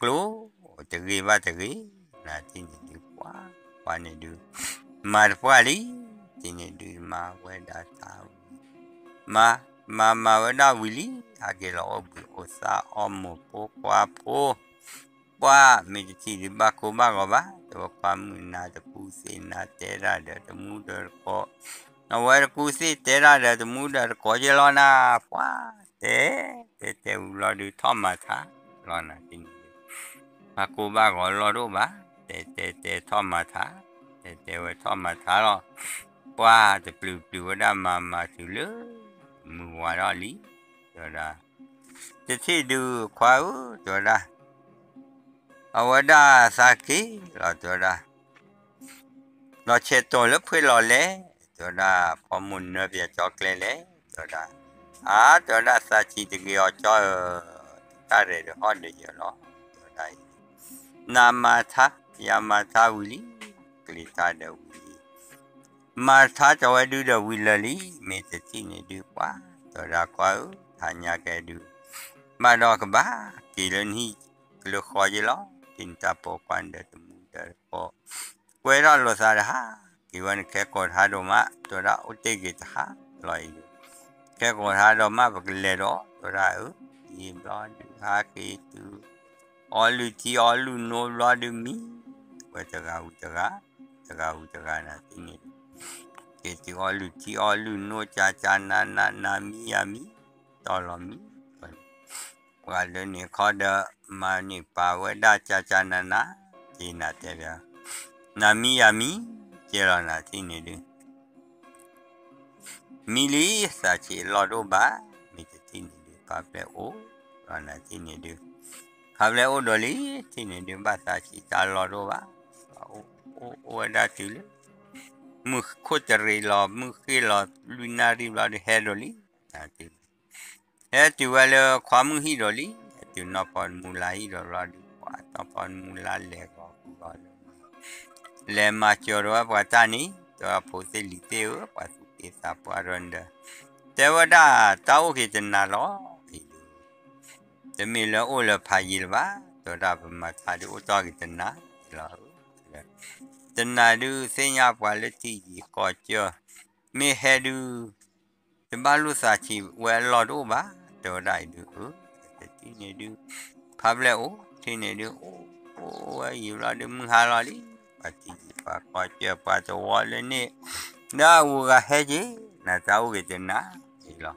ကျိၤ တဂ့ၤဘၣ်တဂ့ၤ နၤတံၢ်န့ၣ်ဒုး ပှၤ ပှၤန့ၣ်ဒုး မၤတပှၢ်လံ တံၢ်န့ၣ်ဒုး မၤဝဲဒၣ်ထါဝံၤ မၤ မၤမၤဝဲဒၣ်ဝံၤလံ ဟဲက့ၤလီၤအိၣ်ဘှံးအိၣ်သါ အီၣ်မိၢ်ဖိခွါဖိ ပှၤမ့ၢ်တထံၣ်ဒုး ဘၣ်ကိၢ်ဘၣ်ဂီၤဘၣ် တဲဝဲခွါမုၣ်နၤတကူသ့ၣ် နၤတဲတၢ်ဒီးတမူဒီးတကိး အဝဲတကူသ့ၣ်တဲတၢ်ဒီးတမူဒီးတကိးက့လီၤနၤ ပှၤ တဲ တဲတဲဝံၤဘျီဒုး ထီၣ်မၤထါလီၤ နၤတံၢ်န့ၣ်ဒုး ဘၣ်ကိၢ်ဘၣ်ဂီၤလီၢ်တအိၣ်ဘၣ် တဲတဲတဲထီၣ်မၤထါ တဲတဲဝဲထီၣ်မၤထါလီၤ ပှၤတပျုၤပျုၤဝဲဒၣ်မၤမၤတုၤလၢ မုၢ်ဝါထီၣ်လံ တဲဝဲဒၣ် တထံၣ်ဒုးခွါဧၢ တဲဝဲဒၣ် အဝဲဒၣ်သးက့ၤလီၤ တဲဝဲဒၣ် လီၤဆဲးတီၤလၢဖှ့လီၤလဲၣ် တဲဝဲဒၣ် ဖီမိၢ်နၢပျဲၢ်ကၠီကျဲလဲၣ် တဲဝဲဒၣ် အါ တဲဝဲဒၣ်သးဆံးတဂ့ၤအီၤကၠီဧၢ တၢ်ရဲၣ်ဒုးဟီၣ်ဒုးယၢၤလီၤ တဲဝဲဒၣ်အံၤ နမၤထါ ယမၤထါဝံၤလံ ကျ့ၤထါဒီးဝံၤလံ မၤထါကၠီဝဲဒုဒီးဝံၤလၢာ်လံ မ့ၢ်တထံၣ်န့ၣ်ဒုးပှၤ တဲဝဲဒၣ်ခွါဧၢ ထါညါကဲဒုး ဘၣ်ဒီးကဘၣ်က့ၤလၢနဟံၣ်ကလၢဃီယ့လီၤ တံၢ်နတၢ်ပိာ်ခွါဒီးတမူဒီးတကိး ကွဲထီၣ်လိာ်သးတဟါ က့ၤဝဲနခဲကိာ်ထါဒိၣ်မး တဲဝဲဒၣ်အိၣ်တ့ၢ်က့ၤတဟါလီၤအံၤဒုး ခဲကိာ်ထါဒိၣ်မး ပကလဲၤဒီး တဲဝဲဒၣ်အၢ ယံာ်ဘျီဒုးဟးက့ၤတုၤ အီလုၢ်ထံအီလုၢ်နိဘျီဒုးမံ ဝဲတဂၤဝံၤတဂၤ တဂၤဝံၤတဂၤနၤတံၢ်န့ၣ်ဒုး က့ၤတုၤအီလုၢ်ထံအီလုၢ်နိ ကၠၢ်ကၠၢ်နးနး နၤမံယၤမံ တီၢ်လီၤမံ ပှၤလၢန့ၣ်ခီဒီး မၤန့ၢ်ပာ်ဝဲဒၣ်ကၠၢ်ကၠၢ်နးနး က့ၤနၤတဲဘၣ် နၤမံယၤမံ ကဲလီၤနၤတံၢ်န့ၣ်ဒုး မံလံ သးဆံးအလီၢ်တအိၣ်ဘၣ် မ့ၢ်တထံၣ်န့ၣ်ဒုး ဖးဖျဲၣ်အိၣ် လီၤနၤတံၢ်န့ၣ်ဒုး ဖးဖျဲၣ်အိၣ်ဒီးလံ ထံၣ်န့ၣ်ဒုး ဘၣ်သးဆံးတၢ်လီၢ်တအိၣ်ဘၣ် အိၣ်အိၣ်ဝဲဒၣ်တုၤလၢ မုၢ်ခိၣ်တရံးလီၤ မုၢ်ဃ့ၢ်လီၤ လွံၢ်နၣ်ရံၣ်ဘျီဒုး ဟဲဒိးလံ နၤတံၢ်န့ၣ် ဟဲတုၤဝဲလၢခွါမုၣ်ဟံၣ်ဒီးလံ ဟဲတုၤနီၢ်ဖီတမူလါဟံၣ်ဒီးဘျီဒုး ပှၤနီၢ်ဖီတမူလါလဲၤဂီၤဃုာ်ဂီၤလၢ လဲၤမၤစၢၤဒီးဝဲပှၤတၢ်န့ၣ် တဲဝဲဖိသ့ၣ်လံၤသ့ၣ်ဧၢ ပှၤသူၣ်က့သးပှၢ်ဒီးနဒီး တဲဝဲဒၣ်တၢ်အိၣ်က့ၤတနၤလီၤ အံၤဒုး တမ့ၢ်လၢအိၣ်လၢဖးယံၤလၢၤဘၣ် တဲဝဲဒၣ်ပမၤထါဒုးအိၣ်တီၢ်က့ၤတနၤလီၤ တနၤဒုးသ့ၣ်ညါပှၤလၢထံယံၤကီၢ်စၢၢ် မ့ၢ်ဟဲဒုး တဘၣ်လိၣ်သးဆံးဝဲအလီၢ်တအိၣ်ဘၣ် တဲဝဲဒၣ်အံၤဒုး အၢ တထံၣ်န့ၣ်ဒုး ဖးဖျဲၣ်အိၣ် ထံၣ်န့ၣ်ဒုး အိၣ်အိၣ်ဝဲယံာ်ဘျီဒုး မုၢ်ဟါလီၤလံ ပှၤထံၣ်ယံၤပှၤကီၢ်စၢၢ်ပှၤတဝီလၢန့ၣ် ဒီးအဝူၤဂၤဟဲက့ၤ နတၢ်အိၣ်က့ၤတနၤအံၤလီၤ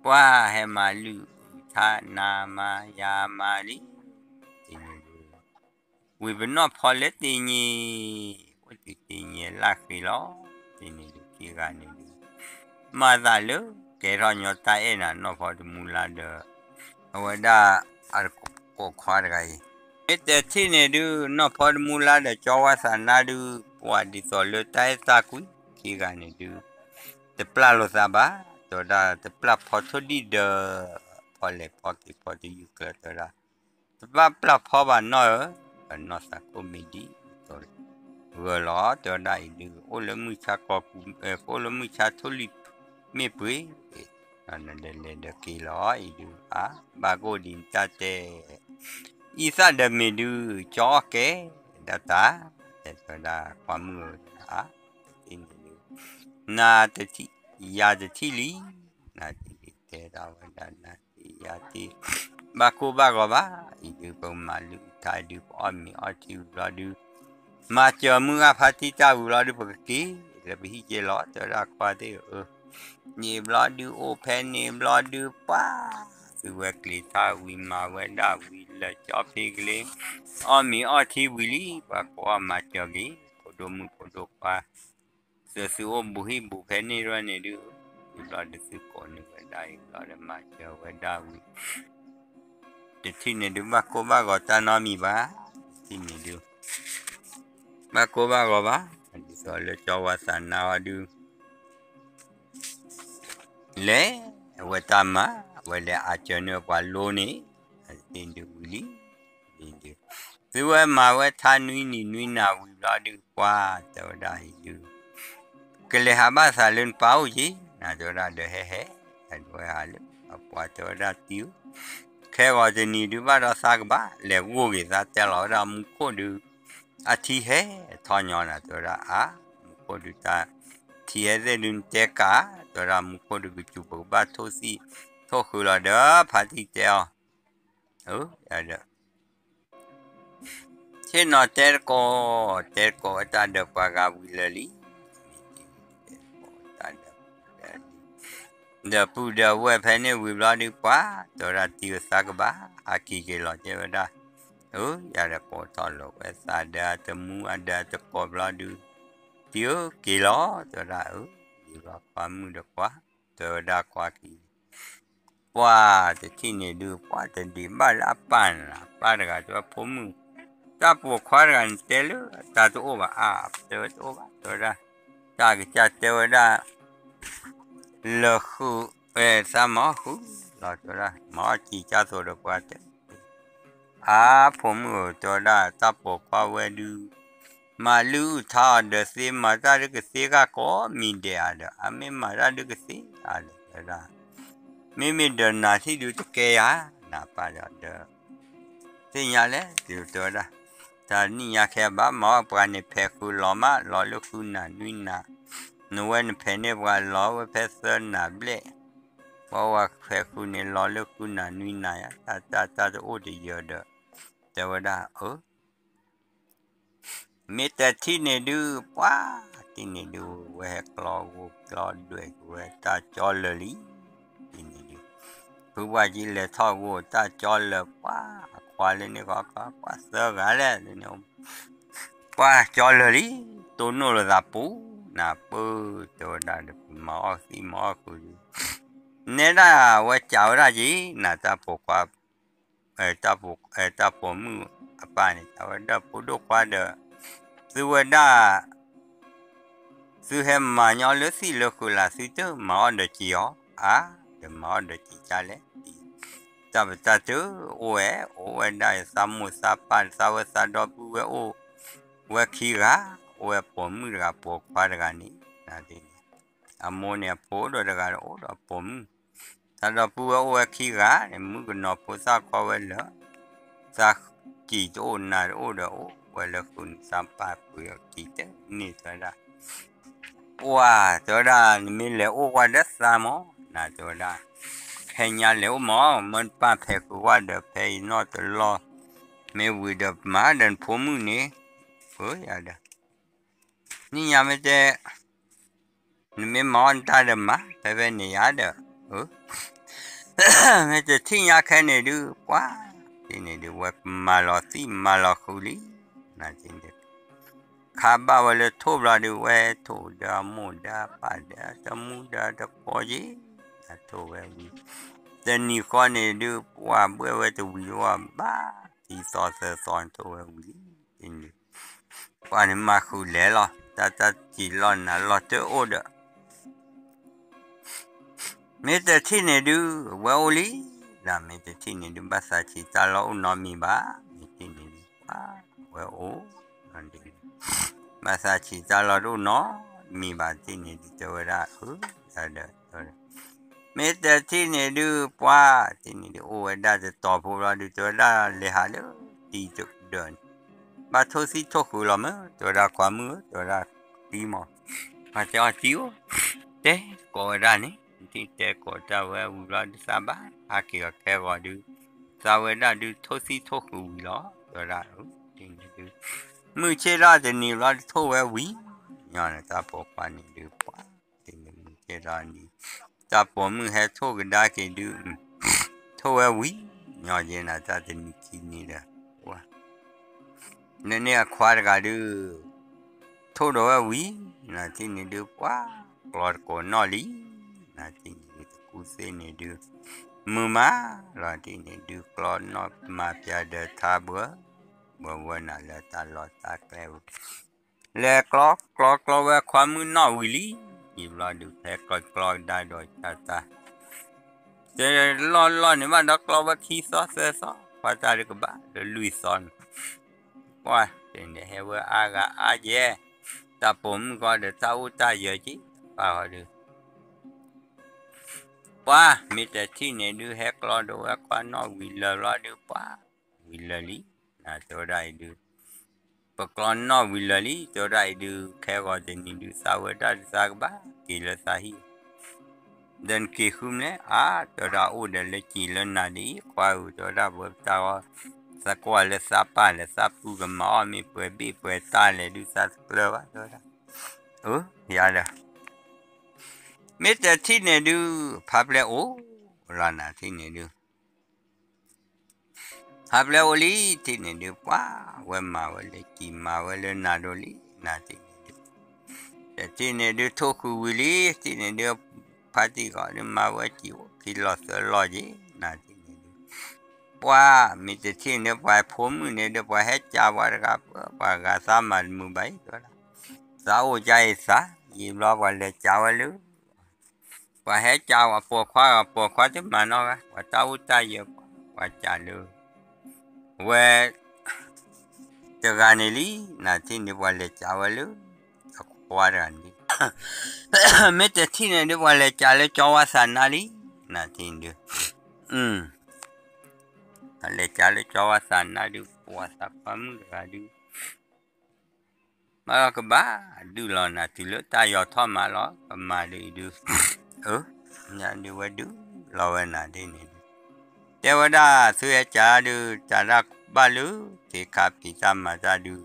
ပှၤဟဲမၤလုၢ်ထါနၤမၤယၤမၤလံ တံၢ်န့ၣ်ဒုး ဝံၤပနီၢ်ဖီလၢတ့ၢ်ညံၤ အိၣ်တုၤတ့ၢ်ညံၤလၢ်ဃ့လီၤ တ့ၢ်န့ၣ်ဒုးခံဂၤန့ၣ်ဒုး မၤသးလၢကဲထီၣ်ညီတၢ်အဲၣ်နၤနီၢ်ဖီတမူလါဒီး အဝဲဒၣ်အကိးခွါတဂၤအံၤ မ့ၢ်တဲထံၣ်န့ၣ်ဒုး နီၢ်ဖီတမူလါဒီးကၠီဝါသးနါဒုး ပှၤဒ်သိးလၢတၢ်အဲၣ်တၢ်ကွံ ခံဂၤန့ၣ်ဒုး တပျၢ်လိာ်သးဘၣ် တဲဝဲဒၣ်တပျၢ်ဖီထိၣ်ဒံၣ်ဒီး ဖီလဲၣ်ဖီက့ၤဖီတယုၢ်ကျၢၤတဲဝဲဒၣ် တဘၣ်ပျၢ်ဖီဘၣ်နီၢ်ဧၢ, ပနီၢ်သးကိးမ့ၢ်ဒ်သိးဂၢၢ်လီၤ တဲဝဲဒၣ်အံၤဒုး အိၣ်လၢမုၢ်ဆါကီၢ်ပူၤ အိၣ်လၢမုၢ်ဆါထိၣ်လွံၢ်မ့ၢ်ပှ့ၤ နလဲၤလဲၤဒီးက့ၤလီၤအံၤဒုး အါ ဘၣ်ကိၣ်ဒံးတၢ်တဲ အံသၣ်ဒီးမ့ၢ်ဒုး ကၠီအီၣ်ကဲ ဒၣ်တၢ် တဲဝဲဒၣ်ပှၤမုၣ်ဧၢ အါ တထံၣ်န့ၣ်ဒုး နၤတထံၣ် ယၤတထံၣ်လံ နၤတထံၣ်တဲဒၣ်ဝဲဒၣ်နၤ ယၤတ့ ဘၣ်ကိၢ်ဘၣ်ဂီၤဘၣ် အံၤဒုးပကမၤလုၢ်အုးထါဒုး ပအီၣ်မ့ၤအီထံဝံၤဘျီဒုး မၤစၢၤမုၢ်ဂၢ်ဖါတံၢ်တၢ်ဝံၤဘျီဒုး ပကက့ၤလၢပဟံၣ်က့ၤလီၤ တဲဝဲဒၣ်ခွါသ့ၣ်ဧၢ, န့ၣ်ဘျီဒုးအိၣ်ဖဲန့ၣ်ဘျီဒုး ပှၤ သုဝဲကျ့ၤထါဝံၤမၤဝဲဒၣ်ဝံၤလၢာ်ကၠီဖံကလ့ အီၣ်မ့ၤအီထံဝံၤလံ ပှၤကိးအီၣ်မၤစၢၤက့ၤ ဖိဒိၣ်မုၣ်ဖိဒိၣ်ခွါ သုသုအိၣ်ဘူးဟံၣ်ဘူးဖဲန့ၣ်ဒ်န့ၣ်ဒုး အံၤဘျီဒုးသုကိးန့ၢ်ဝဲဒၣ်အံၤဘျီဒီးမၤစၢၤဝဲဒၣ်ဝံၤ တထံၣ်န့ၣ်ဒုး ဘၣ်ကိၢ်ဘၣ်ဂီၤတၢ်နီတမံၤဘၣ်, တထံၣ်န့ၣ်ဒုး ဘၣ်ကိၢ်ဘၣ်ဂီၤဘၣ်, ဒ်သိးလၢကၠီဝါသးနါအီၤဒုး လဲၤ အဝဲတၢ်မၤ အဝဲလဲၤအါစၢၤန့ၢ်ပှၤလိန့ၣ်, တထံၣ်ဒုးဝံၤလံ, ဒ် သုဝဲမၤဝဲထါနွံနံၤနွံနၤဝံၤဘျီဒုး ပှၤတဲဝဲဒၣ်အံၤဒုး ကလဲၤဟးဘၣ်သးလၢနပၢ်အိၣ်က့ၤ, နၤတဲဝဲဒၣ်ဒီးဟဲဟဲ, ဒ်ဝဲဟးလၢ အပှၤတဲဝဲဒၣ်တံၤဧၢ, ခဲဂီၤတနံၤဒုးဘၣ်ဒီးသးကဘၣ် လဲၤဂိၢ်က့ၤသးတဲလီၤဝဲဒၣ်မူခိၣ်ဒုး အထံဟဲထီၣ်ညီနၤတဲဝဲဒၣ်အါ, မူခိၣ်ဒုးတၢ် ထံဟဲသ့ၣ်ဒုးနတဲကး, တဲဝဲဒၣ်မူခိၣ်ဒုးကစူၤပကဘၣ်ထိၣ်သံၣ်ထိၣ်ဃုာ်လီၤဒီး ဖါတံၢ်တဲအီၤ, ဒီး ဆ့ၣ်နီၤတဲတကိး, တဲတကိးဝဲတၢ်ဒီးပှၤဂၤဝံၤလၢာ်လံ, တဲတကိးဝဲတၢ်ဒီးပှၤဂၤလံ, ဒီးပုၢ်ဒီးဝဲၢ်ဖဲန့ၣ်ဝံၤဘျီဒုးပှၤ, တဲဝဲဒၣ်တံၤဧၢသးကဘၣ် ဟးက့ၤက့ၤလီၤတဲဝဲဒၣ်, အၢ ယၤဒီးကိးထီၣ်လိာ်ဝဲသးဒီးအတမူအဒီးတကိးဘျီဒုး, တံၤဧၢက့ၤလီၤ တဲဝဲဒၣ်အၢ, ယံၤလီၤပှၤမုၣ်ဒီးပှၤ, တဲဝဲဒၣ်ကွၢ်က့ၤ ပှၤတထံၣ်န့ၣ်ဒုး ပှၤတဒံးဘၣ်လၢအပၢ်န့ၣ်လီၤ, အပၢ်တဂၤတဲဝဲဖိမုၣ်, တၢ်ပိာ်ခွါတဂၤန့ၣ်တဲလၢတၢ်တအိၣ်ဘၣ်အါ, တဲဝဲတအိၣ်ဘၣ် တဲဝဲဒၣ်, တၢ်ကစၢ်တဲဝဲဒၣ်, လၢဃု, သးမၤအီၣ်ဃုလီၤ တဲဝဲဒၣ်, မၤအီၣ်စံၤကၢ်သိးဒီးပှၤတဲ အါ ဖိမုၣ်ဧၢ တဲဝဲဒၣ် တၢ်ပိာ်ခွါဝဲဒုး, မၤလုၢ်အုၣ်ထါအီၤဒီးသ့ မၤတၢ်ဒုးကသ့ဂၢ်ကိးမံၤဒဲးဧါဒီး အမ့ၢ်မၤတၢ်ဒုးကသ့ဧါဒီး တဲဝဲဒၣ်, မ့မ့ၢ်ဒီးနၤထံၣ်ဒုးတကဲယၤ, နၤပၢ်ဒီး သ့ၣ်ညါလဲၣ် တဲဝဲဒၣ်, တၢ်နံၣ်ညါခဲဘၣ်မၤအီၣ်ပှၤန့ၣ် ဖဲးဃုာ်လီၤမး လီၤလၢဃုနၤနွံနၤ, နဝဲနဖဲးန့ၢ်ပှၤလီၤဝဲဖဲသၢနၤဘျဲၣ်, ပှၤဝဲဖဲးဃုာ်န့ၣ် လီၤလၢဃုနၤနွံနၤယါ, တၢ်တၢ်တၢ်တအိၣ်တယၢၤဒီး တဲဝဲဒၣ်အၢ မ့ၢ်တထံၣ်န့ၣ်ဒုး ပှၤတထံၣ်န့ၣ်ဒုး ဝဲဟဲကျီဂိၢ်ကျီဒွဲၣ်ဝဲတၢ်ကၠီလၢာ်လံ, တထံၣ်န့ၣ်ဒုး, ဖုပှၢ်ကံလဲၤထီၣ်ဂိၢ်တၢ်ကၠီလၢာ် ပှၤအခွါလၢန့ၣ်ဃီ ပှၤသၢဂၤလဲၣ်န့ၣ်, ပှၤကၠီလၢာ်လံ, တိၢ်နီၣ်လိာ်သးပူၤ, နၤပၢၢ် တဲဝဲဒၣ်ဒီး မၤအီၣ်သံမၤအီၣ်ဃုာ်ဒုး, နဲဒၣ်ဝဲကးဝဲဒၣ်က့ၤ နၤတၢ်ပိာ်ခွါ တၢ်ပိာ်မုၣ်အပၢ်န့ၣ် တဲဝဲဒၣ်ဖိဒိၣ်ခွါဒီး, သုဝဲဒၣ်, သုဟဲမၤညီလၢသံၣ်လၢဃုာ်လၢ် သုတမၤအီၣ်ဒီးက့ၤအီၤ, အါ, ဒီးမၤအီၣ်ဒီးက့ၤကၢ်လဲၣ်, တၢ်ပတၢ်တအိၣ်ဝဲ, အိၣ်ဝဲဒၣ်သးမိၢ်သးပၢ် သးဝဲသးဒီပုၢ်ဝဲၢ်အိၣ်ဝဲခံဂၤ, အိၣ်ဝဲပိာ်မုၣ်တဂၤပိာ်ခွါတဂၤန့ၣ်, အမိၢ်န့ၣ်အဖိဒိၣ်တဂၤဒီးအိၣ်ဒီးပိာ်မုၣ် သးဒီပုၢ်ဝဲၢ်အိၣ်ဝဲခံဂၤန့ၣ် မုၣ်ကနီၤဖိသၣ်ခီဝဲလၢာ်, သးကံၢ်တအိၣ်နၤတအိၣ်ဒီးအိၣ်ဝဲလၢဃုာ်န့ၣ် သးပာ်ပှ့ၤအီၤကံၢ်တန့ၢ်တဲဝဲဒၣ်, ပှၤတဲဝဲဒၣ် နမ့ၢ်လဲၤအိၣ်ကွၢ်ဒီးသးမၢ် နၤတဲဝဲဒၣ်, ဖဲညါလဲၤအိၣ်မၢ် မ့ၢ်နပၢ်ဖဲးဃုာ်ဝဲဒီး ဖဲအံၤနီၢ်တလီၢ်, မ့ၢ်ဝံၤဒီးမၤဒီးနဖိမုၣ်န့ၣ်, ပၢယၤဒီး နံၣ်ညါမ့ၢ်တဲ, နမ့ၢ်မၤအီၣ်နတၢ်ဒီးမၤ ဖဲဖဲန့ၣ်ယၤဒီး, မ့ၢ်တထံၣ်ညါခဲန့ၣ်ဒုး ပှၤတထံၣ်န့ၣ်ဒုး ဝဲမၤလီၤသံမၤလီၤဃုာ်လံ, နၤတထံၣ်န့ၣ် ခါဘၣ်ဝဲလၢထိၣ်ဘျီဒုး ဝဲထိၣ်ဒီးအမိၢ်ဒီးအပၢ်ဒီး တမူဒီးတကိးက့ၤ, ထိၣ်ဝဲဝံၤ, တနံၤဃီန့ၣ်ဒုး ပှၤဘှဲၣ်ဝဲတဝံၤဝဲဘၣ်, တသီသၢသီထိၣ်ဝဲဝံၤလံ, တနံၤ ပှၤန့ၣ်မၤဃုာ်လဲၤလီၤ တၢ်တၢ်စံးလီၢ်နၤလီၢ်တအိၣ်ဒီး မ့ၢ်တထံၣ်န့ၣ်ဒုး ဝဲအိၣ်လံ, ဒီးမ့ၢ်တထံၣ်န့ၣ်ဒုး ဘၣ်သးဆံးတၢ်လီၢ်အိၣ်နီတမံၤဘၣ်, မ့ၢ်တထံၣ်န့ၣ်ဒုး ပှၤဝဲအိၣ်, ဘၣ်သးဆံးတၢ်လီၢ်တအိၣ်နီတမံၤဘၣ် တထံၣ်န့ၣ်ဒုး တဲဝဲဒၣ်အၢ, ဒီး မ့ၢ်တထံၣ်န့ၣ်ဒုး ပှၤတထံၣ်န့ၣ်ဒုး အိၣ်ဝဲဒၣ်တတီၤဖိလီၤဒုး တဲဝဲဒၣ်လဲၤဟးလၢတံၤတဒၢးန့ၣ်, ဘၣ်ထိၣ်သံၣ်ထိၣ်ဃုာ်လီၤမၢ် တဲဝဲဒၣ်ခွါမုၣ်ဧၢ တဲဝဲဒၣ်တံၤမး, ပှၤတဲအီၤတံၤဧၢ, တဲကိးဝဲဒၣ်န့ၣ် တထံၣ်တဲကိးတၢ်ဝဲဝံၤလီၤဒုး သးဘၣ်ဟးက့ၤအီၤခဲဂီၤဒုး, သးဝဲဒၣ်ဒုးထိၣ်သံၣ်ထိၣ်ဃုာ်ဝံၤလီၤ တဲဝဲဒၣ်, တထံၣ်န့ၣ်ဒုး မုၢ်ဆ့ၣ်ထီၣ်တနံၤလီၤဒုးထိၣ်ဝဲဝံၤ, ညီနုၢ်တၢ်ပိာ်ခွါန့ၣ်ဒုး ပှၤ တထံၣ်န့ၣ်မုၢ်ဆ့ၣ်ထီၣ်နံၤ, တၢ်ပိာ်မုၣ်ဟဲထိၣ်ကဒါက့ၤဒုး, ထိၣ်ဝဲဝံၤ, ညီယဲနၤတၢ်တနံၤခံနံၤဒီး, ပှၤ နန့ၢ်အခွါတဂၤဒုး, ထိၣ်ဒီးဝဲဝံၤ, နၤတထံၣ်န့ၣ်ဒုး ပှၤ ကျီတကိးနီၣ်လံ, နၤတထံၣ်န့ၣ်ဒုး ပှၤဟဲကျီဝဲလၢကျီၢ်ခူသူၣ်န့ၣ်ဒုး မုာ်မးလီၤတံၢ်န့ၣ်ဒုး ကျီနီၣ်မၤပၠးဒီးထါဘှၢ ဘှၢဝဲနၤလၢတၢ်လီၢ်တၢ်ကျဲဝံၤ လဲၤကျီ ကျီကျီဝဲခွါမုၣ်နီၣ်ဝံၤလံ ယံာ်ဘျီဒုး ဖဲကျီကျီကဒါဒီးတၢ်တၢ် တလီၢ်လီၢ်န့ၣ်ဘၣ်ဒီးကျီဝဲခံသီသၢသီ ပှၤတၢ်ဒုးကဘၣ်လၢလွံၢ်သီန့ၣ် ပှၤတဲန့ၣ်ဟဲဝဲအါဂၤအါယဲၢ် တၢ်ပိာ်မုၣ်ဃီဒီးတၢ်အိၣ်တၢ်ယၢၤက့ၤ ပၢ်ဃီဒုး ပှၤမ့ၢ်တထံၣ်န့ၣ်ဒုး ဟဲကျီဒီးဝဲခွါနီၣ်ဝံၤလၢာ်ဘျီဒုး ပှၤဝံၤလၢာ်လံ နတဲဝဲဒၣ်အံၤဒုး ပကျီနီၣ်ဝံၤလၢာ်လံ တဲဝဲဒၣ်အံၤဒုး ခဲဂီၤတနံၤဒုး သးဝဲဒၣ်ဒုးသးကဘၣ်က့ၤလၢသးဟံၣ် ဒီးနက့ၤဃုမလဲၣ် အါ တဲဝဲဒၣ်အိၣ်ဒီးလၢကံၢ်လၢနၤဒ်အံၤ ခွါဧၢ တဲဝဲဒၣ်ဘၣ်ပတၢ်ဂီၤ သးကွၢ်လၢသးပၢ်လဲၣ် သးပုၢ်ကမၤအီၣ်မ့ၢ်ပှဲၤဘ့ၣ်ပှဲၤတၢ်လဲၣ်ဒုး သးတကျၢၤဘၣ် တဲဝဲဒၣ် အၢ ယၤဒီး မ့ၢ်တထံၣ်န့ၣ်ဒုး ဖးပျဲၢ်အိၣ်လီၤနၤထံၣ်န့ၣ်ဒုး ဖးပျဲၢ်အိၣ်လံ ထံၣ်န့ၣ်ဒုး ပှၤဝဲမၤဝဲလၢကံၢ်မၤဝဲလၢနၤဒိၣ်လံ နၤထံၣ်န့ၣ်ဒုး တထံၣ်န့ၣ်ဒုး ထိၣ်ဃုာ်ဝံၤလံ ထံၣ်န့ၣ်ဒုး ဖါတံၢ်ဂီၤဒုး မၤဝဲကံၢ်အိၣ်ခံလီၤသၢလီၤက့ၤ နၤထံၣ်န့ၣ်ဒုး ပှၤမ့ၢ်တထံၣ်န့ၣ် ပှၤဖိမုၣ်န့ၣ်ဒီး ပှၤဟဲကးပှၤတဂၤ ပှၤဂၤသးမၤတမုာ်ဘၣ်အံၤ တဲဝဲဒၣ် သးအိၣ်ကါအံၤသး ယံာ်ဘျီပှၤလဲၤကးဝဲလၢ ပှၤဟဲကးပှၤပိာ်ခွါဂၤ ပိာ်ခွါတမၤနီတဂၤ ပှၤတၢ်အိၣ်တၢ်ယၢၤ ပှၤကးလၢ ဝဲ တဂၤန့ၣ်လံ နၤထံၣ်န့ၣ် ပှၤလဲၤကးဝဲလၢ အခွါတဂၤန့ၣ်လံ မ့ၢ်တထံၣ်န့ၣ်ဒုး ပှၤလဲၤကးလၢကၠီဝါသးနါလံ နၤထံၣ်န့ၣ်ဒုး လဲၤကးလၢကၠီဝါသးနါဒုး ပှၤသးခွါမုၣ်တဂၤဒုး မ့ၢ်လီၤကဘၣ်ဒုးလီၤနၤ တုၤလၢတၢ်ယီၤထီၣ်မးလီၤ ကမၤဒုးအံၤဒုး အၢ ညါဒုးဝဲဒုးလီၤဝဲနၤဒ်န့ၣ်ဒုး တဲဝဲဒၣ် သုဟဲကးဒုး တၢ်ဒၣ်ဘၣ်လၢ က့ၤခးပံၤတၢ်မၤတၢ်ဒုး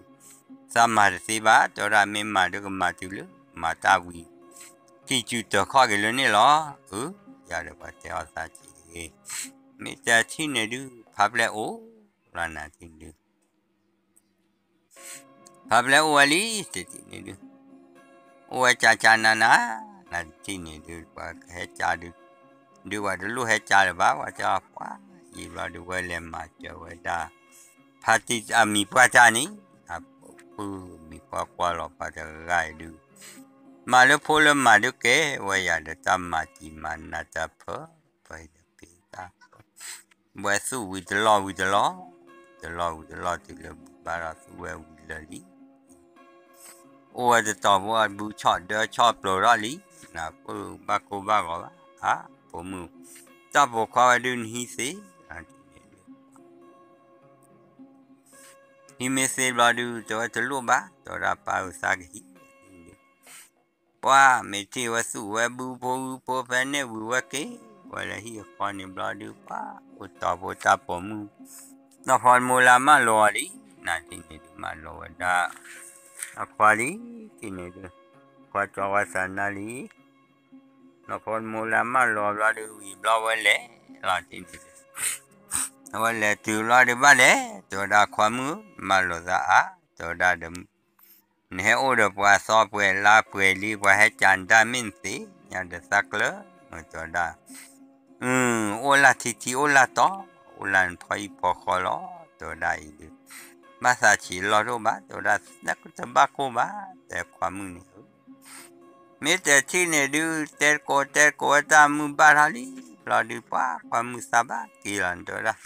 သးမၤတသ့ဘၣ် တဲဝဲဒၣ်မ့ၢ်မၤဒုးကမၤတုၤလၢ မၤတၢ်ဝံၤ ထံၣ်စုတၢ်ခီၣ်က့ၤလၢန့ၣ်လီၤ အၢ ယၤဒီးပှၤတဲအီၤသးက့ၤ မ့ၢ်တထံၣ်န့ၣ်ဒုး ဖးပျဲၢ်အိၣ်လီၤနၤထံၣ်န့ၣ်ဒုး ဖးပျဲၢ်အိၣ်ဝဲလံ တထံၣ်န့ၣ်ဒုး အိၣ်ဝဲကၢ်ကၢ်နးနး နၤတထံၣ်န့ၣ်ဒုး ပှၤကဟဲကးဒုး ဒုးပှၤတလိၣ်ဟဲကးလၢၤဘၣ် ပှၤတဲအီၤပှၤ ယံာ်ဘျီဒုးဝဲလဲၤမၤစၢၤဝဲဒၣ် ဖါတံၢ်အမံၤပှၢ်တၢ်န့ၣ် အပုၢ်မံၤပှၢ်ကွၢ်လီၤပှၤတဂၤအံၤဒုး မၤလၢဖိလၢမၤဒုးကဲ ဝဲယၤဒီးတၢ်မၤတံၤမၤနၤတၢ်ဖၢ ပှၤဟံၣ်တပ့ၤတၢ် ဝဲသူၣ်ဝံၤတလီၢ်ဝံၤတလီၢ် တလီၢ်ဝံၤတလီၢ်တုၤလၢဘုဘၣ်ဒီးသူဝဲဝံၤလၢာ်လံ အိၣ်ဝဲတတီၤဖိအဘုဆီၣ်ဒၢဆီၣ်ပျိၤထီၣ်လံ နပုၢ်ဘၣ်ကိၢ်ဘၣ်ဂီၤဘၣ် အါ ပိာ်မုၣ် တၢ်ပိာ်ခွါဝဲဒုးနဟံးသ့ ဟံးမ့ၢ်သ့ဘျီဒုး တဲဝဲတလိၣ်ဘၣ် တဲဝဲဒၣ်ပၢ်ဧၢသးကဟံး ပှၤမ့ၢ်ထံၣ်ဝဲသူၣ်ဝဲဘုဖိဂုဖိဖဲန့ၣ်ဝံၤဝဲက့ၤ ဝဲလၢဟံၣ်အဃီန့ၣ်ဘျီဒုး ပှၤအိၣ်တီၢ်ဖိတၢ်ပိာ်မုၣ် နီၢ်ဖီတမိၢ်လၢမၢလီၤအီၤလံ နၤထံၣ်န့ၣ်ဒုးမၢလီၤဝဲဒၣ် အခွါလံ ထံၣ်န့ၣ်ဒုး ခွါကၠီဝါသးနါလံ နီၢ်ဖီတမိၢ်လၢမၢလီၤဘျီဒုး ဝံၤဘျီဝဲလဲၤလီၤထံၣ်န့ၣ်ဒုး အဝဲလဲၤတုၤဘျီဒုးဘၣ်လဲၤ တဲဝဲဒၣ်ခွါမုၣ် မၢလီၤသးအါ တဲဝဲဒၣ်ဒီး နဟဲအိၣ်ဒီးပှၤသီပှဲၤလါပှဲၤလံ ပှၤဟဲကးနတၢ်မ့ၢ်နသ့ ညါဒီးသးကျၢၤ တဲဝဲဒၣ် အိၣ်လၢထံထံအိၣ်လၢတီၤ အိၣ်လၢနဖီအံၤဖီဃီလီၤ တဲဝဲဒၣ်အံၤဒုး ဘၣ်သးဆံးလီၢ်တအိၣ်ဘၣ် တဲဝဲဒၣ် နကတဘၣ်ကိၢ်ဘၣ် တဲခွါမုၣ်န့ၣ်ဧၢ မ့ၢ်တထံၣ်န့ၣ်ဒုး တဲတကိးတဲတကိးဝဲတၢ်မုၢ်ဘၣ်ထီၣ်လံ ဘျီဒုးပှၤခွါမုၣ်သးဘၣ်က့ၤလီၤ တဲဝဲဒၣ်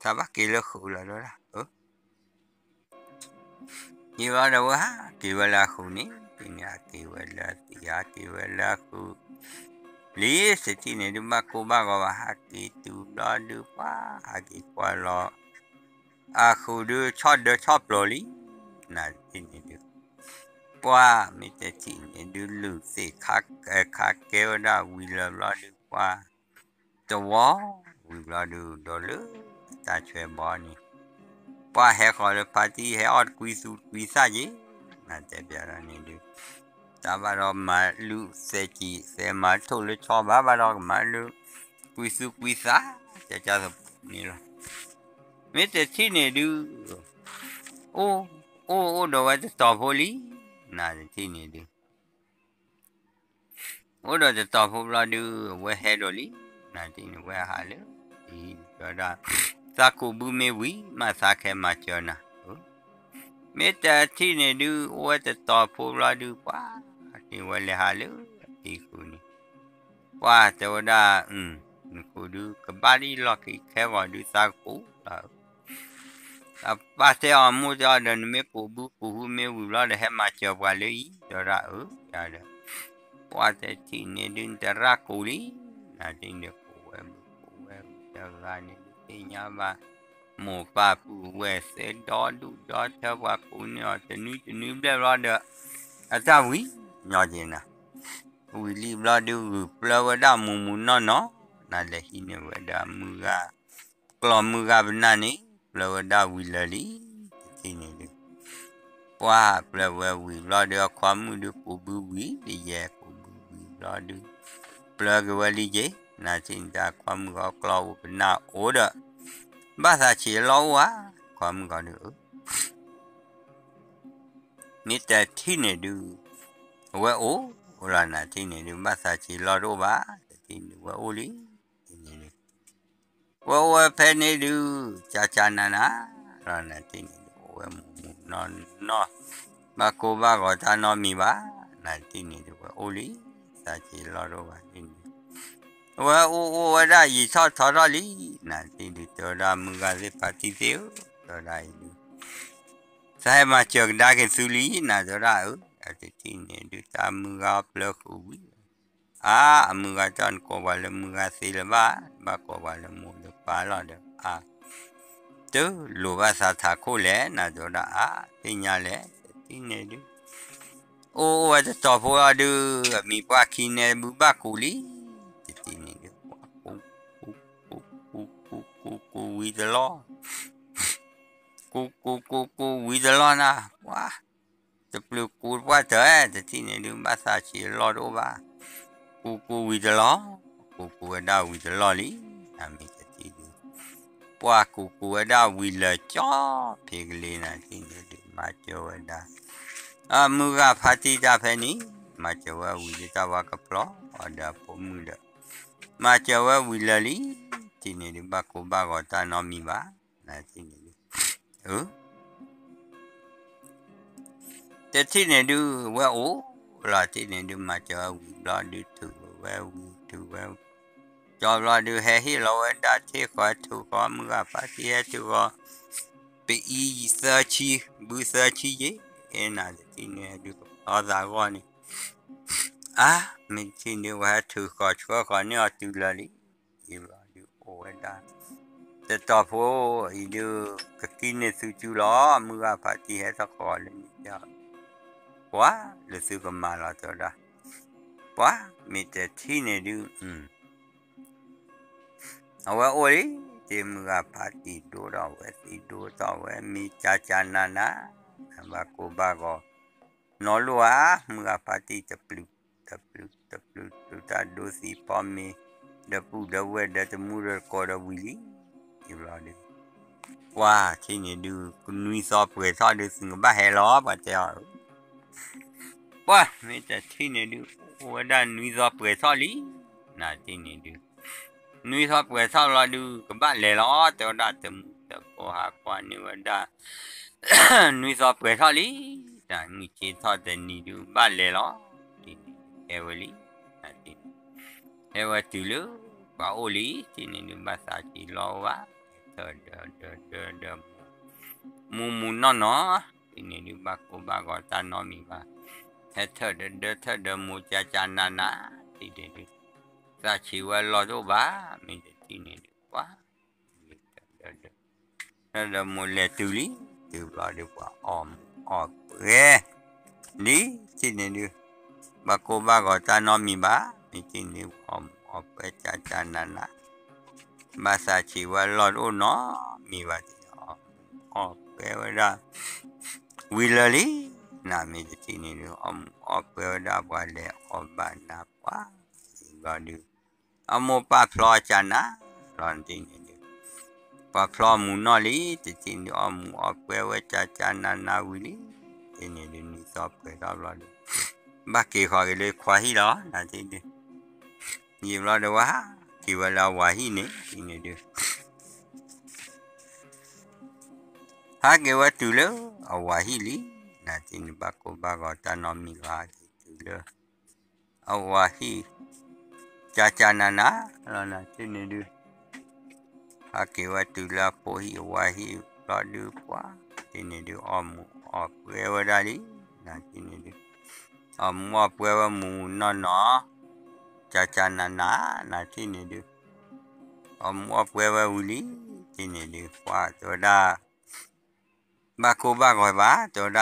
သးဘၣ်က့ၤလၢဃုာ်လီၤ တဲဝဲဒၣ် ယံာ်ဘျီဒီးဝဲဟးက့ၤဝဲလၢအဃုာ်န့ၣ် တနံၤဟးက့ၤဝဲလၢအသံ ဟးက့ၤဝဲလၢအဃုာ် လံ တထံၣ်န့ၣ်ဒုး ဘၣ်ကိၢ်ဘၣ်ဂီၤဘၣ် ဟးက့ၤတုၤဘျီဒုး ပှၤဟးက့ၤကွၢ်လီၤ အဃုာ်ဒုး ဆီၣ်ဒၢဆီၣ်ပျိၤလံ နၤတထံၣ်န့ၣ်ဒုး ပှၤမ့ၢ်တထံၣ်န့ၣ်ဒုး လုၢ်သ့ၣ်ခးကဲဝဲဒၣ်ဝံၤလၢာ်ဘျီဒုး ပှၤ တဝီ ဝံၤဘျီဒုး ဒီးလၢတၢ်ဆွဲဘီန့ၣ် ပှၤဟဲဃီၤလၢဖါတံၢ် ဟဲအီၣ်တကွံသူတကွံသၣ်က့ၤ နတဲပျးဒီးန့ၣ်ဒုး တၢ်ဘၣ်ဒီးမၤလုၢ်သဲးကံၢ် သဲးမၤထိၣ်လၢဆီဘၣ် ဘၣ်ဒီးကမၤလၢ ကွံသူကွံသၣ် ကကန့ၣ်လီၤ မ့ၢ်တထံၣ်န့ၣ်ဒုး အိၣ် အိၣ်အိၣ်ဒီးဝဲတတီၤဖိလံ နၤတထံၣ်န့ၣ်ဒုး အိၣ်ဒီးတတီၤဖိဘျီဒုး အဝဲဟဲဒီးလံ, နၤတထံၣ်န့ၣ် ဝဲဟးလၢ အံၤတဲဝဲဒၣ်, သးကူးဘုမ့ၢ်ဝံၤ မးသးကဟဲမၤစၢၤနၤ, မ့ၢ်တထံၣ်န့ၣ်ဒုး အိၣ်ဝဲတတီၤဖိဘျီဒုး ပှၤ က့ၤဝဲလဲၤဟးလၢ အဖံဃုာ်န့ၣ်, ပှၤတဲဝဲဒၣ်, နဃုာ်ဒုး ကဘၣ်ဒ်လီၢ်ခံခဲဂီၤဒုး သးကူးလီၤ အပၢ်တဲအီၤ မိၢ်တဲအီၤဒီး နမ့ၢ်ကူးဘုကူးဟုမ့ၢ်ဝံၤဘျီဒီး ဟဲမၤစၢၤပှၤလၢအံၤ တဲဝဲဒၣ်, အၢ ယၤဒီး, ပှၤတထံၣ်န့ၣ်ဒုး နတရၣ်ကူးလံ, နၤတထံၣ်န့ၣ် ကူးဝဲဘုကူးဝဲဝံၤတဂၤန့ၣ်ဒုး သ့ၣ်ညါဘၣ်, မိၢ်ပၢ်ပုၢ်ဝဲၢ်သ့ၣ်ဒီဒူၣ်ဒီထၢပှၤကူးန့ၢ်အီၤ တနွံတနွံဘျဲၣ်ဘျီဒီး အတၢ်ဝံၤညီက့ၤနၤ, ဝံၤလံဘျီဒုး ဂုာ်ပျၢ်ဝဲဒၣ်မူးမူးနီၢ်နီၢ်, နၤလဲၤဟံးန့ၢ်ဝဲဒၣ်မုၢ်ဂၤ ကျီၢ်မုၢ်ဂၤပနၢ်န့ၣ် ပျၢ်ဝဲဒၣ်ဝံၤလၢာ်လံ, တထံၣ်န့ၣ်ဒုး, ပှၤပျၢ်ဝဲဝံၤဘျီဒီး အခွါမုၣ်ဒုးကူးဘုဝံၤ တယဲၢ်ကူးဘုဝံၤဘျီဒုး, ပျၢ်က့ၤဝဲလံက့ၤ, နၤတထံၣ်န့ၣ် တၢ်ခွါမုၣ်ဂီၤကျီၢ်အိၣ်ပနၢ်အိၣ်ဒီး, ဘၣ်သးဆံးအလီၢ်အိၣ်ဧါ, ခွါမုၣ်ဂီၤဒုး မ့ၢ်တထံၣ်န့ၣ်ဒုး, အဝဲအိၣ်လီၤ နၤတထံၣ်န့ၣ်ဒုး ဘၣ်သးဆံးလီၢ်တအိၣ်ဘၣ်, တထံၣ်န့ၣ်ဝဲအိၣ်လံ, တထံၣ်န့ၣ်ဒုး, ဝဲအိၣ်ဝဲဖဲန့ၣ်ဒုး, ကၢ်ကၢ်နးနးလီၤ နၤတထံၣ်န့ၣ်ဒုး အိၣ်ဝဲမူးမူးနီၢ်နီၢ်, ဘၣ်ကိၢ်ဘၣ်ဂီၤတၢ်နီတမံၤဘၣ်, နၤတထံၣ်န့ၣ်ဒုး ဝဲအိၣ်လံ, သးဆံးလီၢ်တအိၣ်ဘၣ်န့ၣ်, အဝဲအိၣ်အိၣ်ဝဲဒၣ်ယံာ်ထီၣ်ထီထီၣ်လံ, နၤတထံၣ်ဒုး တဲဝဲဒၣ်မုၢ်ဂၤသ့ၣ်ဖါတံၢ်သ့ၣ်ဧၢ, တဲဝဲဒၣ်အံၤဒုး သးဟဲမၤစၢၤကဒါက့ၤသုလံ နၤတဲဝဲဒၣ်အၢ, တထံၣ်န့ၣ်ဒုး တၢ်မုၢ်ဂၤပျၢၤဃုာ်ဝံၤ, အါ အမုၢ်ဂၤတၢ်နကိးပှၤလၢမုၢ်ဂၤသ့လၢၤဘၣ်, ဘၣ်ကိးပှၤလၢမိၢ်လၢပၢ်လီၤဒီး အါ တလိၣ်ဘၣ်သးထးခိၣ်လဲၣ် နၤတဲဝဲဒၣ်အါ, သ့ၣ်ညါလဲၣ် တထံၣ်န့ၣ်ဒုး အိၣ်အိၣ်ဝဲတတီၤဖိလီၤဒုး, အမံၤပှၢ်ခံန့ၣ်ဘုးဘၣ်ကူးလံ, တထံၣ်န့ၣ်ဒုး ပှၤကူး ကူး ကူး ကူး ကူး ကူးဝံၤတလီၢ်, ကူး ကူး ကူး ကူးဝံၤတလီၢ်နၤ, ပှၤ တပျုၤကူးပှၢ်တၢၢ်, တထံၣ်န့ၣ်ဒုး ဘၣ်သးဆံးလီၢ်တအိၣ်ဘၣ်, ကူးကူးဝံၤတလီၢ်, ကူးကူးဝဲဒၣ်ဝံၤတလီၢ်လံ, နမ့ၢ်တထံၣ်ဒုး ပှၤကူးကူးဝဲဒၣ်ဝံၤလၢာ်ကၠီဖံးကလ့နၤ, တထံၣ်န့ၣ်ဒုး မၤစၢၤဝဲဒၣ် မုၢ်ဂၤဖါတံၢ်တၢ်ဖဲန့ၣ်, မၤစၢၤဝဲဝံၤဒုးတၢ်ဝါကပျီၤအီၤဒီးအဖိမုၣ်ဒီး, မၤစၢၤဝဲဝံၤလၢာ်လံ, တထံၣ်န့ၣ်ဒုး ဘၣ်ကိၢ်ဘၣ်ဂီၤတၢ်နီတမံၤဘၣ်, နတထံၣ်န့ၣ်ဒုး တထံၣ်န့ၣ်ဒုး ဝဲအိၣ်လီၤ, တထံၣ်န့ၣ်ဒုး မၤစၢၤဝဲဝံၤဘျီဒုး ထုးဝဲဝံၤ ထုးဝဲ, ကၠီဘျီဒုး ဟဲဟ့ၣ်လီၤဝဲဒၣ်ထ့ၣ်ဃီ ထုးဃီ မုၢ်ဂၤဖါတံၢ်ဟဲထုးဃီ, ပအံသၢဆံ, ဘုသၢဆံယ့ၣ်, အ့ၣ် နတထံၣ်န့ၣ်ဒုး ကဖျီသးဂီၢ်န့ၣ်, အါ မ့ၢ်တထံၣ်န့ၣ်ဒုး ဝဲဟဲထုးဃီဆှၢဃီန့ၢ်အီၤတုၤလၢာ်လံ, အံၤဘျီဒုးအိၣ်ဝဲဒၣ် တတီၤဖိအံၤဒုး ကကံန့ၢ်သုစုလီၤ, မုၢ်ဂၤဖါတံၢ်ဟဲထီၣ်ဃီလၢန့ၣ်, ပှၤလၢသုကမၤလီၤတဲဝဲဒၣ်, ပှၤမ့ၢ်တထံၣ်န့ၣ်ဒုး အဝဲအိၣ်လံ, တ့မုၢ်ဂၤဖါတံၢ်ဒိၣ်ထီၣ်ဝဲသံဒိၣ်ထီၣ်ဝဲ မ့ၢ်ကၠၢ်ကၠၢ်နးနး, ဘၣ်ကိၢ်ဘၣ်ဂီၤ, နီၢ်လိၣ်ဧါ, မုၢ်ဂၤဖါတံၢ်တပျုး, တပျုး, တပျုး, တၢ်ဒိသံဖီမ့ၤ, ဒီပုၢ်ဒီဝဲၢ်ဒီတမူဒီတကိးဒီဝံၤလံ, အံၤဘျီဒုး ပှၤထံၣ်န့ၣ်ဒုး နွံသီပှဲၤထီၣ်ဒုး သုကဘၣ်ဟဲလီၤ ပှၤတဲအီၤ, ပှၤမ့ၢ်တထံၣ်န့ၣ်ဒုး အိၣ်ဝဲဒၣ်နွံသီပှဲၤထီၣ်လံ, နတထံၣ်န့ၣ်ဒုး နွံသီပှဲၤထီၣ်လီၤဒုး ကဘၣ်လဲၤလီၤ တဲဝဲဒၣ်, တမူတကိးဟးကွၢ်န့ၢ်ဝဲဒၣ် နွံသီပှဲၤထီၣ်လံ, တၢ်မုၢ်ဆ့ၣ်ထီၣ်တနံၤဒုး ဘၣ်လဲၤလီၤ, တထံၣ်န့ၣ်ဒုး ဟဲဝဲလံ, နတထံၣ်န့ၣ် ဟဲဝဲတုၤလၢ ပှၤအိၣ်လံ, တထံၣ်န့ၣ်ဒုး ဘၣ်သးဆံးလီၢ်အိၣ်ဘၣ်, ဟဲထၢၣ်ဒီးဒီးဒီးဒီး မူးမူးနီၢ်နီၢ်, တထံၣ်န့ၣ်ဒုး ဘၣ်ကိၢ်ဘၣ်ဂီၤတၢ်နီတမံၤဘၣ်, ဟဲထၢၣ်ဒီးဒီးထၢၣ်ဒီးမိၢ်ကၠၢ်ကၠၢ်နးနး, တထံၣ်န့ၣ်ဒုး သးဆံးဝဲလီၢ်တအိၣ်ဘၣ်, မ့ၢ်တထံၣ်န့ၣ်ဒုး ပှၤ ဒီးမိၢ်လဲၤတုၤလံ, တုၤဘျီဒုး ပှၤအီၣ်မူးအီၣ်ပှဲၤလံ, တထံၣ်န့ၣ်ဒုး ဘၣ်ကိၢ်ဘၣ်ဂီၤတၢ်နီတမံၤဘၣ်, မ့ၢ်တထံၣ်န့ၣ် အီၣ်မူးအီၣ်ပှဲၤကၠၢ်ကၠၢ်နးနး, ဘၣ်သးဆံးဝဲလီၢ်တအိၣ်နီတမံၤဘၣ်, အီၣ်မူးအီၣ်ပှဲၤဝဲဒၣ် ဝံၤလၢာ်လံ, နမ့ၢ်တထံၣ်န့ၣ်ဒုး အီၣ်မူးအီၣ်ပှဲၤဝဲဒၣ် ပှၤလဲၤအီၣ်ဘၣ်နၤပှၤ, ဘျီဒုး အမိၢ်ပၢ်ဖျီကၠၢ်နးလီၤ, တထံၣ်န့ၣ်ဒုး ပှၤဖျီမူးနီၢ်လံ, တထံၣ်န့ၣ်ဒုး အီၣ်မူးအီၣ်ပှဲၤဝဲကၠၢ်ကၠၢ်နးနးဝံၤလံ, တထံၣ်န့ၣ်ဒုး နွံသီပှဲၤထီၣ်ဘျီဒုး ဘၣ်က့ၤဃီၤက့ၤလၢခွါဟံၣ်လီၤ, နတထံၣ်ဒုး ယံာ်ဘျီဒီးဝဲဟးက့ၤဝဲလၢအဝၤဟံၣ်န့ၣ် ထံၣ်န့ၣ်ဒုး ဟးက့ၤဝဲတုၤလၢအဝၤဟံၣ်လံ, နၤထံၣ်န့ၣ်ဘၣ်ကိၢ်ဘၣ်ဂီၤတၢ်နီတမံၤဘၣ် ဟးက့ၤတုၤလၢ အဝၤဟံၣ် ကကနနလီၤ နၤထံၣ်န့ၣ်ဒုး ဟးက့ၤဝဲတုၤလၢအဖိဟံၣ်အဝၤဟံၣ်ဘျီဒုးပှၤ ထံၣ်န့ၣ်ဒုး အီၣ်မူးအီၣ်ပှဲၤဝဲဒၣ်လံ, နၤထံၣ်န့ၣ်ဒုး အီၣ်မူးအီၣ်ပှဲၤဝဲမုၢ်မုၢ်နီၢ်နီၢ် ကကနန နၤထံၣ်န့ၣ်ဒုး အီၣ်မူးအီၣ်ပှဲၤဝဲဝံၤလံ, ထံၣ်န့ၣ်ဒုး ပှၤတဲဝဲဒၣ် ဘၣ်ကိၢ်ဘၣ်ဂီၤဘၣ် တဲဝဲဒၣ်အံၤဒုး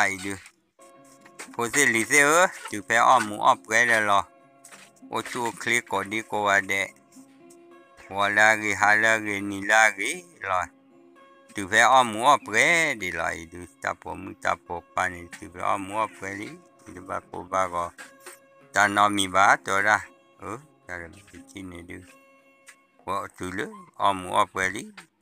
ဖိသ့ၣ်လံၤသ့ၣ်ဧၢ, တုၤဖဲအီၣ်မူးအီၣ်ပှဲၤဒီးလီၤ, အိၣ်ဆူၣ်အိၣ်ချ့ကိးဒံကိးဂၤဒဲး, ဂီၤလၢအဂ့ၤ ဟါလၢအဂ့ၤ နံၤလၢအဂ့ၤလီၤ, တုၤဖဲအီၣ်မူးအီၣ်ပှဲၤဒံးလီၤအံၤဒုး တၢ်ပိာ်မုၣ်တၢ်ပိာ်ခွါန့ၣ် တုၤဖဲအီၣ်မူးအီၣ်ပှဲၤလံ, တဘၣ်ကိၢ်ဘၣ်ဂီၤ တၢ်နီတမံၤဘၣ် တဲဝဲဒၣ်, အၢ တၢ်တဘၣ်ထံၣ်န့ၣ်ဒုး ပှၤတုၤလၢအီၣ်မူးအီၣ်ပှဲၤလံ